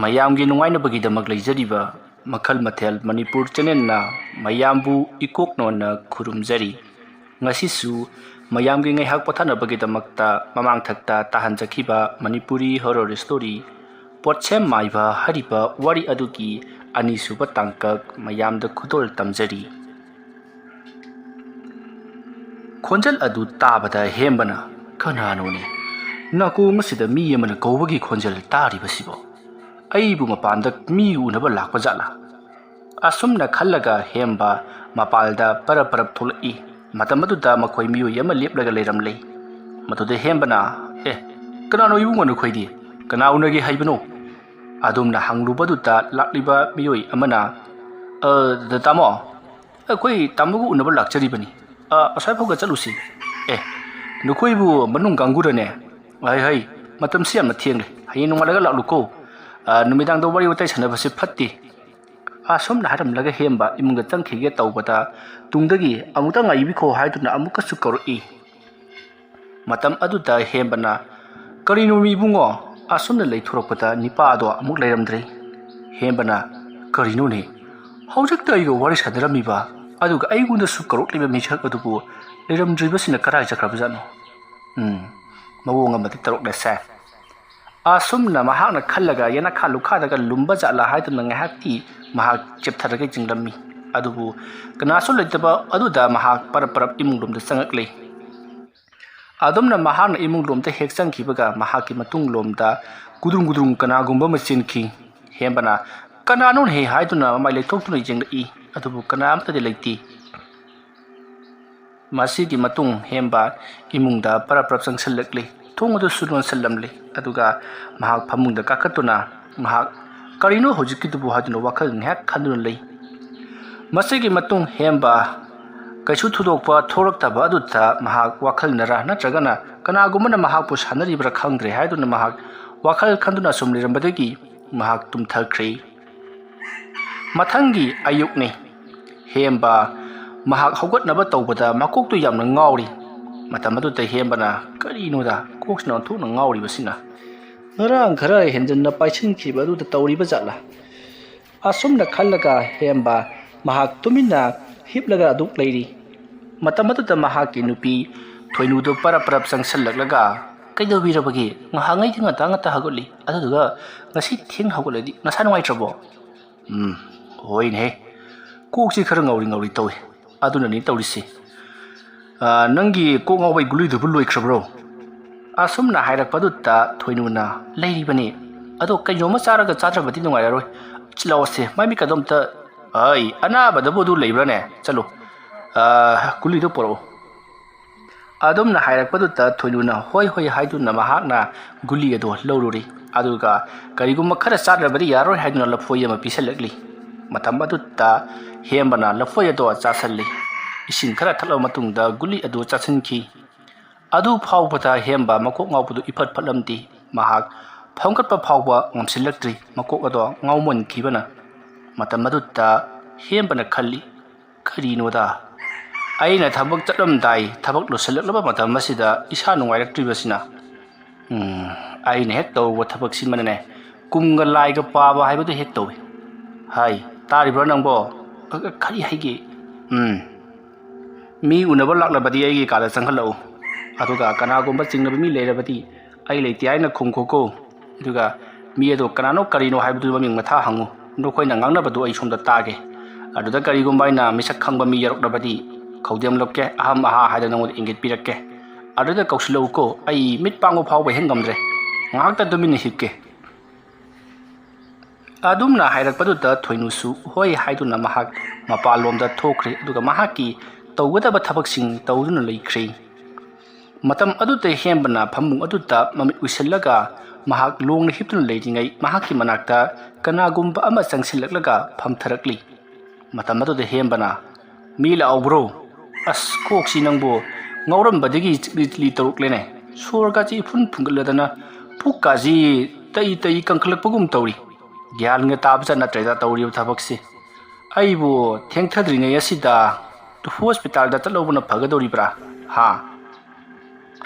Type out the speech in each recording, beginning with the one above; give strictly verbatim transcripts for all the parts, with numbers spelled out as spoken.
ꯃꯌꯥꯝꯒꯤ ꯅꯨꯡꯉꯥꯏꯅꯕꯒꯤꯗꯃꯛ ꯂꯩꯖꯔꯤꯕ ꯃꯈꯜ ꯃꯊꯦꯜ ꯃꯅꯤꯄꯨꯔ ꯆꯦꯅꯦꯜꯅ ꯃꯌꯥꯝꯕꯨ ꯏꯀꯣꯛ ꯅꯣꯟꯅ ꯈꯨꯔꯨꯝꯖꯔꯤ꯫ ꯉꯁꯤꯁꯨ ꯃꯌꯥꯝꯒꯤ ꯉꯥꯏꯍꯥꯛ ꯄꯣꯊꯥꯅꯕꯒꯤꯗꯃꯛꯇ ꯃꯃꯥꯡꯊꯛꯇ ꯇꯥꯍꯟꯖꯈꯤꯕ ꯃꯅꯤꯄꯨꯔꯤ ꯍꯣꯔꯣꯔ ꯁ꯭ꯇꯣꯔꯤ ꯄꯣꯠꯁꯦꯝ ꯃꯥꯏꯕ ꯍꯥꯏꯔꯤꯕ ꯋꯥꯔꯤ ꯑꯗꯨꯒꯤ ꯑꯅꯤꯁꯨꯕ ꯇꯥꯡꯀꯛ ꯃꯌꯥꯝꯗ ꯈꯨꯗꯣꯜ ꯇꯝꯖꯔꯤ꯫ ꯈꯣꯟꯖꯦꯜ ꯑꯗꯨ ꯇꯥꯕꯗ ꯍꯦꯝꯕꯅ, "ꯀꯅꯥꯅꯣꯅꯦ? ꯅꯥꯀꯣꯡ ꯑꯁꯤꯗ ꯃꯤ ꯑꯃꯅ ꯀꯧꯕꯒꯤ ꯈꯣꯟꯖꯦꯜ ꯇꯥꯔꯤꯕꯁꯤꯕꯣ? ꯑꯩꯕꯨ ꯃꯄꯥꯟꯗ ꯃꯤ ꯎꯅꯕ ꯂꯥꯛꯄ ꯖꯥꯠꯂꯥ?" ꯑꯁꯨꯝꯅ ꯈꯜꯂꯒ ꯍꯦꯝꯕ ꯃꯄꯥꯜꯗ ꯄꯔꯞ ꯄꯔꯞ ꯊꯣꯛꯂꯛꯏ꯫ ꯃꯇꯝ ꯑꯗꯨꯗ ꯃꯈꯣꯏ ꯃꯤꯑꯣꯏ ꯑꯃ ꯂꯦꯞꯂꯒ ꯂꯩꯔꯝꯂꯦ꯫ ꯃꯗꯨꯗ ꯍꯦꯝꯕꯅ, "ꯑꯦ, ꯀꯅꯥꯅꯣ ꯏꯕꯨꯡꯉꯣ ꯅꯈꯣꯏꯗꯤ? ꯀꯅꯥ ꯎꯅꯒꯦ ꯍꯥꯏꯕꯅꯣ?" ꯑꯗꯨꯝꯅ ꯍꯪꯂꯨꯕꯗꯨꯗ ꯂꯥꯛꯂꯤꯕ ꯃꯤꯑꯣꯏ ꯑꯃꯅ, "ꯑ, ꯗ-, ꯇꯥꯃꯣ, ꯑꯩꯈꯣꯏ ꯇꯥꯃꯣꯒ ꯎꯅꯕ ꯂꯥꯛꯆꯔꯤꯕꯅꯤ꯫ ꯑ, ꯑꯁ꯭ꯋꯥꯏ ꯐꯥꯎꯒ ꯆꯠꯂꯨꯁꯤ꯫ ꯑꯦ, ꯅꯈꯣꯏꯕꯨ ꯃꯅꯨꯡ ꯀꯥꯡꯕꯨꯔꯅꯦ? ꯍꯩ, ꯍꯩ, ꯃꯇꯝꯁꯤ ꯌꯥꯝꯅ ꯊꯦꯡꯂꯦ꯫ ꯍꯌꯦꯡ ꯅꯣꯡꯉꯥꯜꯂꯒ ꯂꯥꯛꯂꯨꯀꯣ꯫ ꯑ, ꯅꯨꯃꯤꯗꯥꯡꯗ ꯋꯥꯔꯤ ꯋꯥꯇꯥꯏ ꯁꯥꯟꯅꯕꯁꯤ ꯐꯠꯇꯦ꯫" ꯑꯁꯨꯝꯅ ꯍꯥꯏꯔꯝꯂꯒ ꯍꯦꯝꯕ ꯏꯃꯨꯡꯗ ꯆꯪꯈꯤꯒꯦ ꯇꯧꯕꯗ, ꯇꯨꯡꯗꯒꯤ, "ꯑꯃꯨꯛꯇ ꯉꯥꯏꯕꯤꯈꯣ" ꯍꯥꯏꯗꯨꯅ ꯑꯃꯨꯛꯀꯁꯨ ꯀꯧꯔꯛꯏ꯫ ꯃꯇꯝ ꯑꯗꯨꯗ ꯍꯦꯝꯕꯅ, "ꯀꯔꯤꯅꯣ ꯃꯤ ꯏꯕꯨꯡꯉꯣ?" ꯑꯁꯨꯝꯅ ꯂꯩꯊꯣꯔꯛꯄꯗ ꯅꯤꯄꯥ ꯑꯗꯣ ꯑꯃꯨꯛ ꯂꯩꯔꯝꯗ꯭ꯔꯦ꯫ ꯍꯦꯝꯕꯅ, "ꯀꯔꯤꯅꯣꯅꯦ? ꯍꯧꯖꯤꯛꯇ ꯑꯩꯒ ꯋꯥꯔꯤ ꯁꯥꯟꯅꯔꯝꯃꯤꯕ, ꯑꯗꯨꯒ ꯑꯩꯉꯣꯟꯗꯁꯨ ꯀꯧꯔꯛꯂꯤꯕ ꯃꯤꯁꯛ ꯑꯗꯨꯕꯨ ꯂꯩꯔꯝꯗ꯭ꯔꯤꯕꯁꯤꯅ ꯀꯗꯥꯏ ꯆꯠꯈ꯭ꯔꯕꯖꯥꯠꯅꯣ? ꯎꯝ, ꯃꯑꯣꯡ ꯑꯃꯗꯤ ꯇꯧꯔꯛꯂꯦꯁꯦ꯫" ꯑꯁꯨꯝꯅ ꯃꯍꯥꯛꯅ ꯈꯜꯂꯒ ꯌꯦꯅꯈꯥ ꯂꯨꯈꯥꯗꯒ ꯂꯨꯝꯕ ꯖꯥꯠꯂꯥ ꯍꯥꯏꯗꯨꯅ ꯉꯥꯏꯍꯥꯛꯇꯤ ꯃꯍꯥꯛ ꯆꯦꯞꯊꯔꯒ ꯌꯦꯡꯂꯝꯃꯤ꯫ ꯑꯗꯨꯕꯨ ꯀꯅꯥꯁꯨ ꯂꯩꯇꯕ ꯑꯗꯨꯗ ꯃꯍꯥꯛ ꯄꯔꯞ ꯄꯔꯞ ꯏꯃꯨꯡ ꯂꯣꯝꯗ ꯆꯪꯉꯛꯂꯦ꯫ ꯑꯗꯨꯝꯅ ꯃꯍꯥꯛꯅ ꯏꯃꯨꯡ ꯂꯣꯝꯗ ꯍꯦꯛ ꯆꯪꯈꯤꯕꯒ ꯃꯍꯥꯛꯀꯤ ꯃꯇꯨꯡ ꯂꯣꯝꯗ ꯒꯨꯗ꯭ꯔꯨꯡ ꯒꯨꯗ꯭ꯔꯨꯡ ꯀꯅꯥꯒꯨꯝꯕ ꯑꯃ ꯆꯦꯟꯈꯤ꯫ ꯍꯦꯝꯕꯅ, "ꯀꯅꯥꯅꯣꯅꯦꯍꯦ?" ꯍꯥꯏꯗꯨꯅ ꯃꯃꯥꯏ ꯂꯩꯊꯣꯛꯇꯨꯅ ꯌꯦꯡꯂꯛꯏ꯫ ꯑꯗꯨꯕꯨ ꯀꯅꯥ ꯑꯃꯠꯇꯗꯤ ꯂꯩꯇꯦ꯫ ꯃꯁꯤꯒꯤ ꯃꯇꯨꯡ ꯍꯦꯝꯕ ꯏꯃꯨꯡꯗ ꯄꯔꯞ ꯄꯔꯞ ꯆꯪꯁꯤꯜꯂꯛꯂꯤ꯫ ꯊꯣꯡ ꯑꯗꯨꯁꯨ ꯂꯣꯟꯁꯤꯜꯂꯝꯂꯤ꯫ ꯑꯗꯨꯒ ꯃꯍꯥꯛ ꯐꯃꯨꯡꯗ ꯀꯥꯈꯠꯇꯨꯅ ꯃꯍꯥꯛ "ꯀꯔꯤꯅꯣ ꯍꯧꯖꯤꯛꯀꯤꯗꯨꯕꯨ?" ꯍꯥꯏꯗꯨꯅ ꯋꯥꯈꯜ ꯉꯥꯏꯍꯥꯛ ꯈꯟꯗꯨꯅ ꯂꯩ꯫ ꯃꯁꯤꯒꯤ ꯃꯇꯨꯡ ꯍꯦꯝꯕ ꯀꯩꯁꯨ ꯊꯣꯏꯗꯣꯛꯄ ꯊꯣꯛꯂꯛꯇꯕ ꯑꯗꯨꯗ ꯃꯍꯥꯛ ꯋꯥꯈꯜꯅꯔ ꯅꯠꯇ꯭ꯔꯒꯅ ꯀꯅꯥꯒꯨꯝꯕꯅ ꯃꯍꯥꯛꯄꯨ ꯁꯥꯟꯅꯔꯤꯕ꯭ꯔꯥ ꯈꯪꯗ꯭ꯔꯦ ꯍꯥꯏꯗꯨꯅ ꯃꯍꯥꯛ ꯋꯥꯈꯜ ꯈꯟꯗꯨꯅ ꯁꯨꯝ ꯂꯩꯔꯝꯕꯗꯒꯤ ꯃꯍꯥꯛ ꯇꯨꯝꯊꯈ꯭ꯔꯦ꯫ ꯃꯊꯪꯒꯤ ꯑꯌꯨꯛꯅꯤ꯫ ꯍꯦꯝꯕ ꯃꯍꯥꯛ ꯍꯧꯒꯠꯅꯕ ꯇꯧꯕꯗ ꯃꯀꯣꯛꯇꯨ ꯌꯥꯝꯅ ꯉꯥꯎꯔꯤ꯫ ꯃꯇꯝ ꯑꯗꯨꯗ ꯍꯦꯝꯕꯅ, "ꯀꯔꯤꯅꯣꯗ ꯀꯣꯛꯁꯤꯅ ꯑꯣꯟꯊꯣꯛꯅ ꯉꯥꯎꯔꯤꯕꯁꯤꯅ?" ꯉꯔꯥꯡ ꯈꯔ ꯍꯦꯟꯖꯟꯅ ꯄꯥꯏꯁꯤꯟꯈꯤꯕ ꯑꯗꯨꯗ ꯇꯧꯔꯤꯕ ꯖꯥꯠꯂꯥ? ꯑꯁꯨꯝꯅ ꯈꯜꯂꯒ ꯍꯦꯝꯕ ꯃꯍꯥꯛ ꯇꯨꯃꯤꯟꯅ ꯍꯤꯞꯂꯒ ꯑꯗꯨꯛ ꯂꯩꯔꯤ꯫ ꯃꯇꯝ ꯑꯗꯨꯗ ꯃꯍꯥꯛꯀꯤ ꯅꯨꯄꯤ ꯊꯣꯏꯅꯨꯗꯨ ꯄꯔꯞ ꯄꯔꯞ ꯆꯪꯁꯤꯜꯂꯛꯂꯒ, "ꯀꯩꯗꯧꯕꯤꯔꯕꯒꯦ? ꯉꯍꯥꯟꯉꯩꯗꯤ ꯉꯟꯇꯥ ꯉꯟꯇꯥ ꯍꯧꯒꯠꯂꯤ, ꯑꯗꯨꯗꯨꯒ ꯉꯁꯤ ꯊꯦꯡꯅ ꯍꯧꯒꯠꯂꯗꯤ ꯅꯁꯥ ꯅꯨꯡꯉꯥꯏꯇ꯭ꯔꯕꯣ?" "ꯎꯝ, ꯍꯣꯏꯅꯦꯍꯦ꯫ ꯀꯣꯛꯁꯤ ꯈꯔ ꯉꯥꯎꯔꯤ ꯉꯥꯎꯔꯤ ꯇꯧꯏ꯫ ꯑꯗꯨꯅꯅꯤ ꯇꯧꯔꯤꯁꯤ꯫ ꯑ, ꯅꯪꯒꯤ ꯀꯣꯛ ꯉꯥꯎꯕꯩ ꯒꯨꯂꯤꯗꯨꯕꯨ ꯂꯣꯏꯈ꯭ꯔꯕ꯭ꯔꯣ?" ꯑꯁꯨꯝꯅ ꯍꯥꯏꯔꯛꯄꯗꯨꯗ ꯊꯣꯏꯅꯨꯅ, "ꯂꯩꯔꯤꯕꯅꯤ꯫ ꯑꯗꯣ ꯀꯩꯅꯣꯝꯃ ꯆꯥꯔꯒ ꯆꯥꯗ꯭ꯔꯕꯗꯤ ꯅꯨꯡꯉꯥꯏꯔꯔꯣꯏ꯫ ꯂꯥꯛꯑꯣꯁꯦ, ꯃꯥꯏ ꯃꯤꯠꯀꯗꯣ ꯑꯝꯇ, ꯑꯩ ꯑꯅꯥꯕꯗꯕꯨ ꯑꯗꯨ ꯂꯩꯕ꯭ꯔꯥꯅꯦ? ꯆꯠꯂꯨ꯫ ꯑ, ꯒꯨꯂꯤꯗꯣ ꯄꯣꯔꯛꯎ꯫" ꯑꯗꯨꯝꯅ ꯍꯥꯏꯔꯛꯄꯗꯨꯗ ꯊꯣꯏꯅꯨꯅ ꯍꯣꯏ ꯍꯣꯏ ꯍꯥꯏꯗꯨꯅ ꯃꯍꯥꯛꯅ ꯒꯨꯂꯤ ꯑꯗꯨ ꯂꯧꯔꯨꯔꯤ꯫ ꯑꯗꯨꯒ ꯀꯔꯤꯒꯨꯝꯕ ꯈꯔ ꯆꯥꯗ꯭ꯔꯕꯗꯤ ꯌꯥꯔꯣꯏ ꯍꯥꯏꯗꯨꯅ ꯂꯐꯣꯏ ꯑꯃ ꯄꯤꯁꯜꯂꯛꯂꯤ꯫ ꯃꯇꯝ ꯑꯗꯨꯗ ꯍꯦꯝꯕꯅ ꯂꯐꯣꯏ ꯑꯗꯣ ꯆꯥꯁꯜꯂꯤ꯫ ꯏꯁꯤꯡ ꯈꯔ ꯊꯛꯂꯕ ꯃꯇꯨꯡꯗ ꯒꯨꯂꯤ ꯑꯗꯨ ꯆꯥꯁꯤꯟꯈꯤ꯫ ꯑꯗꯨ ꯐꯥꯎꯕꯗ ꯍꯦꯝꯕ ꯃꯀꯣꯛ ꯉꯥꯎꯕꯗꯨ ꯏꯐꯠ ꯐꯠꯂꯝꯗꯦ꯫ ꯃꯍꯥꯛ ꯐꯝꯒꯠꯄ ꯐꯥꯎꯕ ꯉꯝꯁꯤꯜꯂꯛꯇ꯭ꯔꯤ, ꯃꯀꯣꯛ ꯑꯗꯣ ꯉꯥꯎꯃꯟꯈꯤꯕꯅ꯫ ꯃꯇꯝ ꯑꯗꯨꯗ ꯍꯦꯝꯕꯅ ꯈꯜꯂꯤ, "ꯀꯔꯤꯅꯣꯗ? ꯑꯩꯅ ꯊꯕꯛ ꯆꯠꯂꯝꯗꯥꯏ, ꯊꯕꯛ ꯂꯣꯏꯁꯤꯜꯂꯛꯂꯕ ꯃꯇꯝ ꯑꯁꯤꯗ ꯏꯁꯥ ꯅꯨꯡꯉꯥꯏꯔꯛꯇ꯭ꯔꯤꯕꯁꯤꯅ꯫ ꯎꯝ, ꯑꯩꯅ ꯍꯦꯛ ꯇꯧꯕ ꯊꯕꯛꯁꯤꯃꯅꯅꯦ, ꯀꯨꯝꯒ ꯂꯥꯏꯒ ꯄꯥꯕ ꯍꯥꯏꯕꯗꯨ ꯍꯦꯛ ꯇꯧꯏ꯫ ꯍꯥꯏ, ꯇꯥꯔꯤꯕ꯭ꯔꯥ ꯅꯪꯕꯣ? ꯀ-, ꯀ-, ꯀꯔꯤ ꯍꯥꯏꯒꯦ? ꯎꯝ, ꯃꯤ ꯎꯅꯕ ꯂꯥꯛꯂꯕꯗꯤ ꯑꯩꯒꯤ ꯀꯥꯗ ꯆꯪꯍꯜꯂꯛꯎ꯫ ꯑꯗꯨꯒ ꯀꯅꯥꯒꯨꯝꯕ ꯆꯤꯡꯅꯕ ꯃꯤ ꯂꯩꯔꯕꯗꯤ ꯑꯩ ꯂꯩꯇꯦ ꯍꯥꯏꯅ ꯈꯨꯝꯈꯣꯀꯣ꯫ ꯑꯗꯨꯒ ꯃꯤ ꯑꯗꯣ ꯀꯅꯥꯅꯣ ꯀꯔꯤꯅꯣ ꯍꯥꯏꯕꯗꯨ ꯃꯃꯤꯡ ꯃꯊꯥ ꯍꯪꯉꯨ꯫ ꯅꯈꯣꯏꯅ ꯉꯥꯡꯅꯕꯗꯨ ꯑꯩ ꯁꯣꯝꯗ ꯇꯥꯒꯦ꯫ ꯑꯗꯨꯗ ꯀꯔꯤꯒꯨꯝꯕ ꯑꯩꯅ ꯃꯤꯁꯛ ꯈꯪꯕ ꯃꯤ ꯌꯥꯎꯔꯛꯂꯕꯗꯤ ꯈꯧꯗꯦꯝꯂꯞꯀꯦ, ꯑꯍꯝ ꯑꯍꯥ ꯍꯥꯏꯗꯅ ꯅꯉꯣꯟꯗ ꯏꯪꯒꯤꯠ ꯄꯤꯔꯛꯀꯦ꯫ ꯑꯗꯨꯗ ꯀꯧꯁꯤꯜꯂꯛꯎꯀꯣ, ꯑꯩ ꯃꯤꯠ ꯄꯥꯡꯕ ꯐꯥꯎꯕ ꯍꯦꯛ ꯉꯝꯗ꯭ꯔꯦ꯫ ꯉꯥꯏꯍꯥꯛꯇ ꯇꯨꯃꯤꯟꯅ ꯍꯤꯞꯀꯦ꯫" ꯑꯗꯨꯝꯅ ꯍꯥꯏꯔꯛꯄꯗꯨꯗ ꯊꯣꯏꯅꯨꯁꯨ ꯍꯣꯏ ꯍꯥꯏꯗꯨꯅ ꯃꯍꯥꯛ ꯃꯄꯥꯟꯂꯣꯝꯗ ꯊꯣꯛꯈ꯭ꯔꯦ, ꯑꯗꯨꯒ ꯃꯍꯥꯛꯀꯤ ꯇꯧꯒꯗꯕ ꯊꯕꯛꯁꯤꯡ ꯇꯧꯗꯨꯅ ꯂꯩꯈ꯭ꯔꯦ꯫ ꯃꯇꯝ ꯑꯗꯨꯗ ꯍꯦꯝꯕꯅ ꯐꯃꯨꯡ ꯑꯗꯨꯗ ꯃꯃꯤꯠ ꯎꯏꯁꯤꯜꯂꯒ ꯃꯍꯥꯛ ꯂꯣꯡꯅ ꯍꯤꯞꯇꯨꯅ ꯂꯩꯔꯤꯉꯩ, ꯃꯍꯥꯛꯀꯤ ꯃꯅꯥꯛꯇ ꯀꯅꯥꯒꯨꯝꯕ ꯑꯃ ꯆꯪꯁꯤꯜꯂꯛꯂꯒ ꯐꯝꯊꯔꯛꯂꯤ꯫ ꯃꯇꯝ ꯑꯗꯨꯗ ꯍꯦꯝꯕꯅ, "ꯃꯤ ꯂꯥꯛꯍꯧꯕ꯭ꯔꯣ? ꯑꯁ, ꯀꯣꯛꯁꯤ ꯅꯪꯕꯨ ꯉꯥꯎꯔꯝꯕꯗꯒꯤ ꯆꯤꯛꯂꯤ ꯆꯤꯛꯂꯤ ꯇꯧꯔꯛꯂꯦꯅꯦ꯫ ꯁꯣꯔꯒꯁꯤ ꯏꯐꯨꯟ ꯐꯨꯟꯒꯠꯂꯗꯅ ꯄꯨꯛꯀꯥꯁꯤ ꯇꯩ ꯇꯩ ꯀꯪꯈꯠꯂꯛꯄꯒꯨꯝ ꯇꯧꯔꯤ꯫ ꯒ꯭ꯌꯥꯟꯒ ꯇꯥꯕꯖꯥꯠ ꯅꯠꯇ꯭ꯔꯦꯗ ꯇꯧꯔꯤꯕ ꯊꯕꯛꯁꯤ꯫ ꯑꯩꯕꯨ ꯊꯦꯡꯊꯗ꯭ꯔꯤꯉꯩ ꯑꯁꯤꯗ ꯍꯣꯁꯄꯤꯇꯥꯜꯗ ꯆꯠꯍꯧꯕꯅ ꯐꯒꯗꯧꯔꯤꯕ꯭ꯔꯥ? ꯍꯥ?"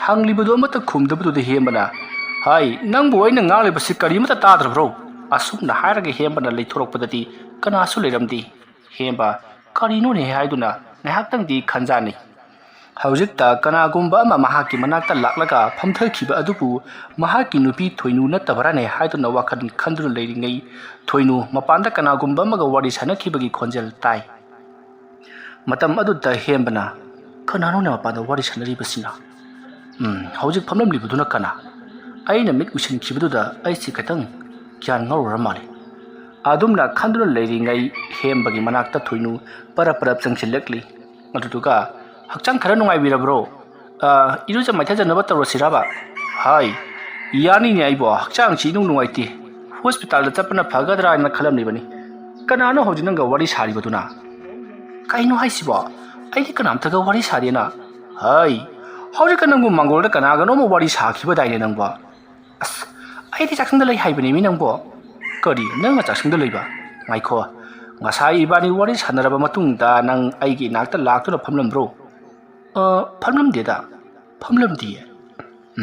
ꯍꯪꯂꯤꯕꯗꯨ ꯑꯃꯠꯇ ꯈꯨꯝꯗꯕꯗꯨꯗ ꯍꯦꯝꯕꯅ, "ꯍꯥꯏ, ꯅꯪꯕꯨ ꯑꯩꯅ ꯉꯥꯡꯂꯤꯕꯁꯤ ꯀꯔꯤꯃꯠꯇ ꯇꯥꯗ꯭ꯔꯕ꯭ꯔꯣ?" ꯑꯁꯨꯝꯅ ꯍꯥꯏꯔꯒ ꯍꯦꯝꯕꯅ ꯂꯩꯊꯣꯔꯛꯄꯗꯗꯤ ꯀꯅꯥꯁꯨ ꯂꯩꯔꯝꯗꯦ꯫ ꯍꯦꯝꯕ, "ꯀꯔꯤꯅꯣꯅꯦ?" ꯍꯥꯏꯗꯨꯅ ꯉꯥꯏꯍꯥꯛꯇꯪꯗꯤ ꯈꯟꯖꯥꯟꯅꯩ꯫ ꯍꯧꯖꯤꯛꯇ ꯀꯅꯥꯒꯨꯝꯕ ꯑꯃ ꯃꯍꯥꯛꯀꯤ ꯃꯅꯥꯛꯇ ꯂꯥꯛꯂꯒ ꯐꯝꯊꯈꯤꯕ ꯑꯗꯨꯕꯨ ꯃꯍꯥꯛꯀꯤ ꯅꯨꯄꯤ ꯊꯣꯏꯅꯨ ꯅꯠꯇꯕ꯭ꯔꯥꯅꯦ ꯍꯥꯏꯗꯨꯅ ꯋꯥꯈꯜ ꯈꯟꯗꯨꯅ ꯂꯩꯔꯤꯉꯩ, ꯊꯣꯏꯅꯨ ꯃꯄꯥꯟꯗ ꯀꯅꯥꯒꯨꯝꯕ ꯑꯃꯒ ꯋꯥꯔꯤ ꯁꯥꯟꯅꯈꯤꯕꯒꯤ ꯈꯣꯟꯖꯦꯜ ꯇꯥꯏ꯫ ꯃꯇꯝ ꯑꯗꯨꯗ ꯍꯦꯝꯕꯅ, "ꯀꯅꯥꯅꯣꯅꯦ ꯃꯄꯥꯟꯗ ꯋꯥꯔꯤ ꯁꯥꯟꯅꯔꯤꯕꯁꯤꯅ? ꯎꯝ, ꯍꯧꯖꯤꯛ ꯐꯝꯂꯝꯂꯤꯕꯗꯨꯅ ꯀꯅꯥ? ꯑꯩꯅ ꯃꯤꯠ ꯎꯏꯁꯤꯟꯈꯤꯕꯗꯨꯗ ꯑꯩꯁꯤ ꯈꯤꯇꯪ ꯒ꯭ꯌꯥꯟ ꯉꯥꯎꯔꯨꯔ ꯃꯥꯜꯂꯦ"꯫ ꯑꯗꯨꯝꯅ ꯈꯟꯗꯨꯅ ꯂꯩꯔꯤꯉꯩ ꯍꯦꯝꯕꯒꯤ ꯃꯅꯥꯛꯇ ꯊꯣꯏꯅꯨ ꯄꯔꯞ ꯄꯔꯞ ꯆꯪꯁꯤꯜꯂꯛꯂꯤ꯫ ꯑꯗꯨꯗꯨꯒ, "ꯍꯛꯆꯥꯡ ꯈꯔ ꯅꯨꯡꯉꯥꯏꯕꯤꯔꯕ꯭ꯔꯣ? ꯑ, ꯏꯔꯨꯖ ꯃꯥꯏꯊꯖꯅꯕ ꯇꯧꯔꯁꯤꯔꯕ?" "ꯍꯥꯏ, ꯌꯥꯅꯤꯅꯦ, ꯑꯩꯕꯣ ꯍꯛꯆꯥꯡꯁꯤ ꯏꯅꯨꯡ ꯅꯨꯡꯉꯥꯏꯇꯦ꯫ ꯍꯣꯁꯄꯤꯇꯥꯜꯗ ꯆꯠꯄꯅ ꯐꯒꯗ꯭ꯔꯥ ꯍꯥꯏꯅ ꯈꯜꯂꯝꯂꯤꯕꯅꯤ꯫ ꯀꯅꯥꯅꯣ ꯍꯧꯖꯤꯛ ꯅꯪꯒ ꯋꯥꯔꯤ ꯁꯥꯔꯤꯕꯗꯨꯅ?" "ꯀꯩꯅꯣ ꯍꯥꯏꯁꯤꯕꯣ? ꯑꯩꯗꯤ ꯀꯅꯥꯝꯇꯒ ꯋꯥꯔꯤ ꯁꯥꯗꯦꯅ"꯫ "ꯍꯥꯏ, ꯍꯧꯖꯤꯛꯀ ꯅꯪꯕꯨ ꯃꯪꯒꯣꯜꯗ ꯀꯅꯥꯒꯅꯣ ꯑꯃ ꯋꯥꯔꯤ ꯁꯥꯈꯤꯕꯗꯥꯏꯅꯦ ꯅꯪꯕꯣ?" "ꯑꯁ, ꯑꯩꯗꯤ ꯆꯥꯛꯁꯪꯗ ꯂꯩ ꯍꯥꯏꯕꯅꯦ ꯃꯤ ꯅꯪꯕꯣ"꯫ "ꯀꯔꯤ, ꯅꯪꯅ ꯆꯥꯛꯁꯪꯗ ꯂꯩꯕ? ꯉꯥꯏꯈꯣ, ꯉꯁꯥꯏ ꯏꯕꯥꯅꯤ ꯋꯥꯔꯤ ꯁꯥꯟꯅꯔꯕ ꯃꯇꯨꯡꯗ ꯅꯪ ꯑꯩꯒꯤ ꯏꯅꯥꯛꯇ ꯂꯥꯛꯇꯨꯅ ꯐꯝꯂꯝꯕ꯭ꯔꯣ?" "ꯑ, ꯐꯝꯂꯝꯗꯦꯗ, ꯐꯝꯂꯝꯗꯤꯌꯦ"꯫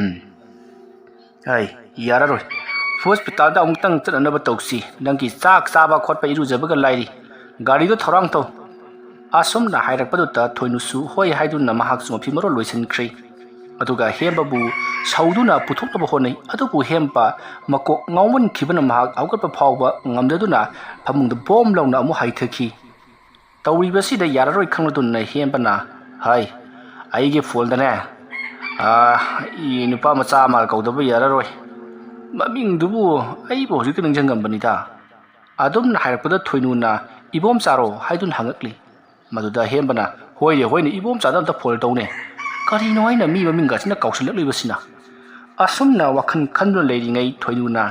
"ꯎꯝ, ꯑꯩ ꯌꯥꯔꯔꯣꯏ꯫ ꯍꯣꯁꯄꯤꯇꯥꯜꯗ ꯑꯃꯨꯛꯇꯪ ꯆꯠꯅꯅꯕ ꯇꯧꯁꯤ꯫ ꯅꯪꯒꯤ ꯆꯥꯛ ꯆꯥꯕ ꯈꯣꯠꯄ ꯏꯔꯨꯖꯕꯒ ꯂꯥꯏꯔꯤ꯫ ꯒꯥꯔꯤꯗꯣ ꯊꯧꯔꯥꯡ ꯇꯧ"꯫ ꯑꯁꯨꯝꯅ ꯍꯥꯏꯔꯛꯄꯗꯨꯗ ꯊꯣꯏꯅꯨꯁꯨ ꯍꯣꯏ ꯍꯥꯏꯗꯨꯅ ꯃꯍꯥꯛꯁꯨ ꯃꯐꯤ ꯃꯔꯣꯜ ꯂꯣꯏꯁꯤꯟꯈ꯭ꯔꯦ꯫ ꯑꯗꯨꯒ ꯍꯦꯝꯕꯕꯨ ꯁꯧꯗꯨꯅ ꯄꯨꯊꯣꯛꯅꯕ ꯍꯣꯠꯅꯩ꯫ ꯑꯗꯨꯕꯨ ꯍꯦꯝꯕ ꯃꯀꯣꯛ ꯉꯥꯎꯃꯟꯈꯤꯕꯅ ꯃꯍꯥꯛ ꯍꯧꯒꯠꯄ ꯐꯥꯎꯕ ꯉꯝꯗꯗꯨꯅ ꯐꯃꯨꯡꯗ ꯕꯣꯝ ꯂꯥꯎꯅ ꯑꯃꯨꯛ ꯍꯥꯏꯊꯈꯤ꯫ ꯇꯧꯔꯤꯕꯁꯤꯗ ꯌꯥꯔꯔꯣꯏ ꯈꯪꯂꯗꯨꯅ ꯍꯦꯝꯕꯅ, "ꯍꯥꯏ, ꯑꯩꯒꯤ ꯐꯣꯟꯗꯅꯦ, ꯑꯥ, ꯅꯨꯄꯥ ꯃꯆꯥ ꯑꯃ ꯀꯧꯗꯕ ꯌꯥꯔꯔꯣꯏ꯫ ꯃꯃꯤꯡꯗꯨꯕꯨ ꯑꯩꯕꯨ ꯍꯧꯖꯤꯛꯇ ꯅꯤꯡꯁꯤꯡꯉꯝꯕꯅꯤꯗ"꯫ ꯑꯗꯨꯝꯅ ꯍꯥꯏꯔꯛꯄꯗ ꯊꯣꯏꯅꯨꯅ, "ꯏꯕꯣꯝꯆꯥꯔꯣ?" ꯍꯥꯏꯗꯨꯅ ꯍꯪꯉꯛꯂꯤ꯫ ꯃꯗꯨꯗ ꯍꯦꯝꯕꯅ, "ꯍꯣꯏꯅꯦ, ꯍꯣꯏꯅꯦ, ꯏꯕꯣꯝꯆꯥꯗ ꯑꯝꯇ ꯐꯣꯟ ꯇꯧꯅꯦ꯫ ꯀꯔꯤꯅꯣ ꯑꯩꯅ ꯃꯤ ꯃꯃꯤꯡꯒꯁꯤꯅ ꯀꯥꯎꯁꯤꯜꯂꯛꯂꯤꯕꯁꯤꯅ?" ꯑꯁꯨꯝꯅ ꯋꯥꯈꯜ ꯈꯟꯗꯨꯅ ꯂꯩꯔꯤꯉꯩ ꯊꯣꯏꯅꯨꯅ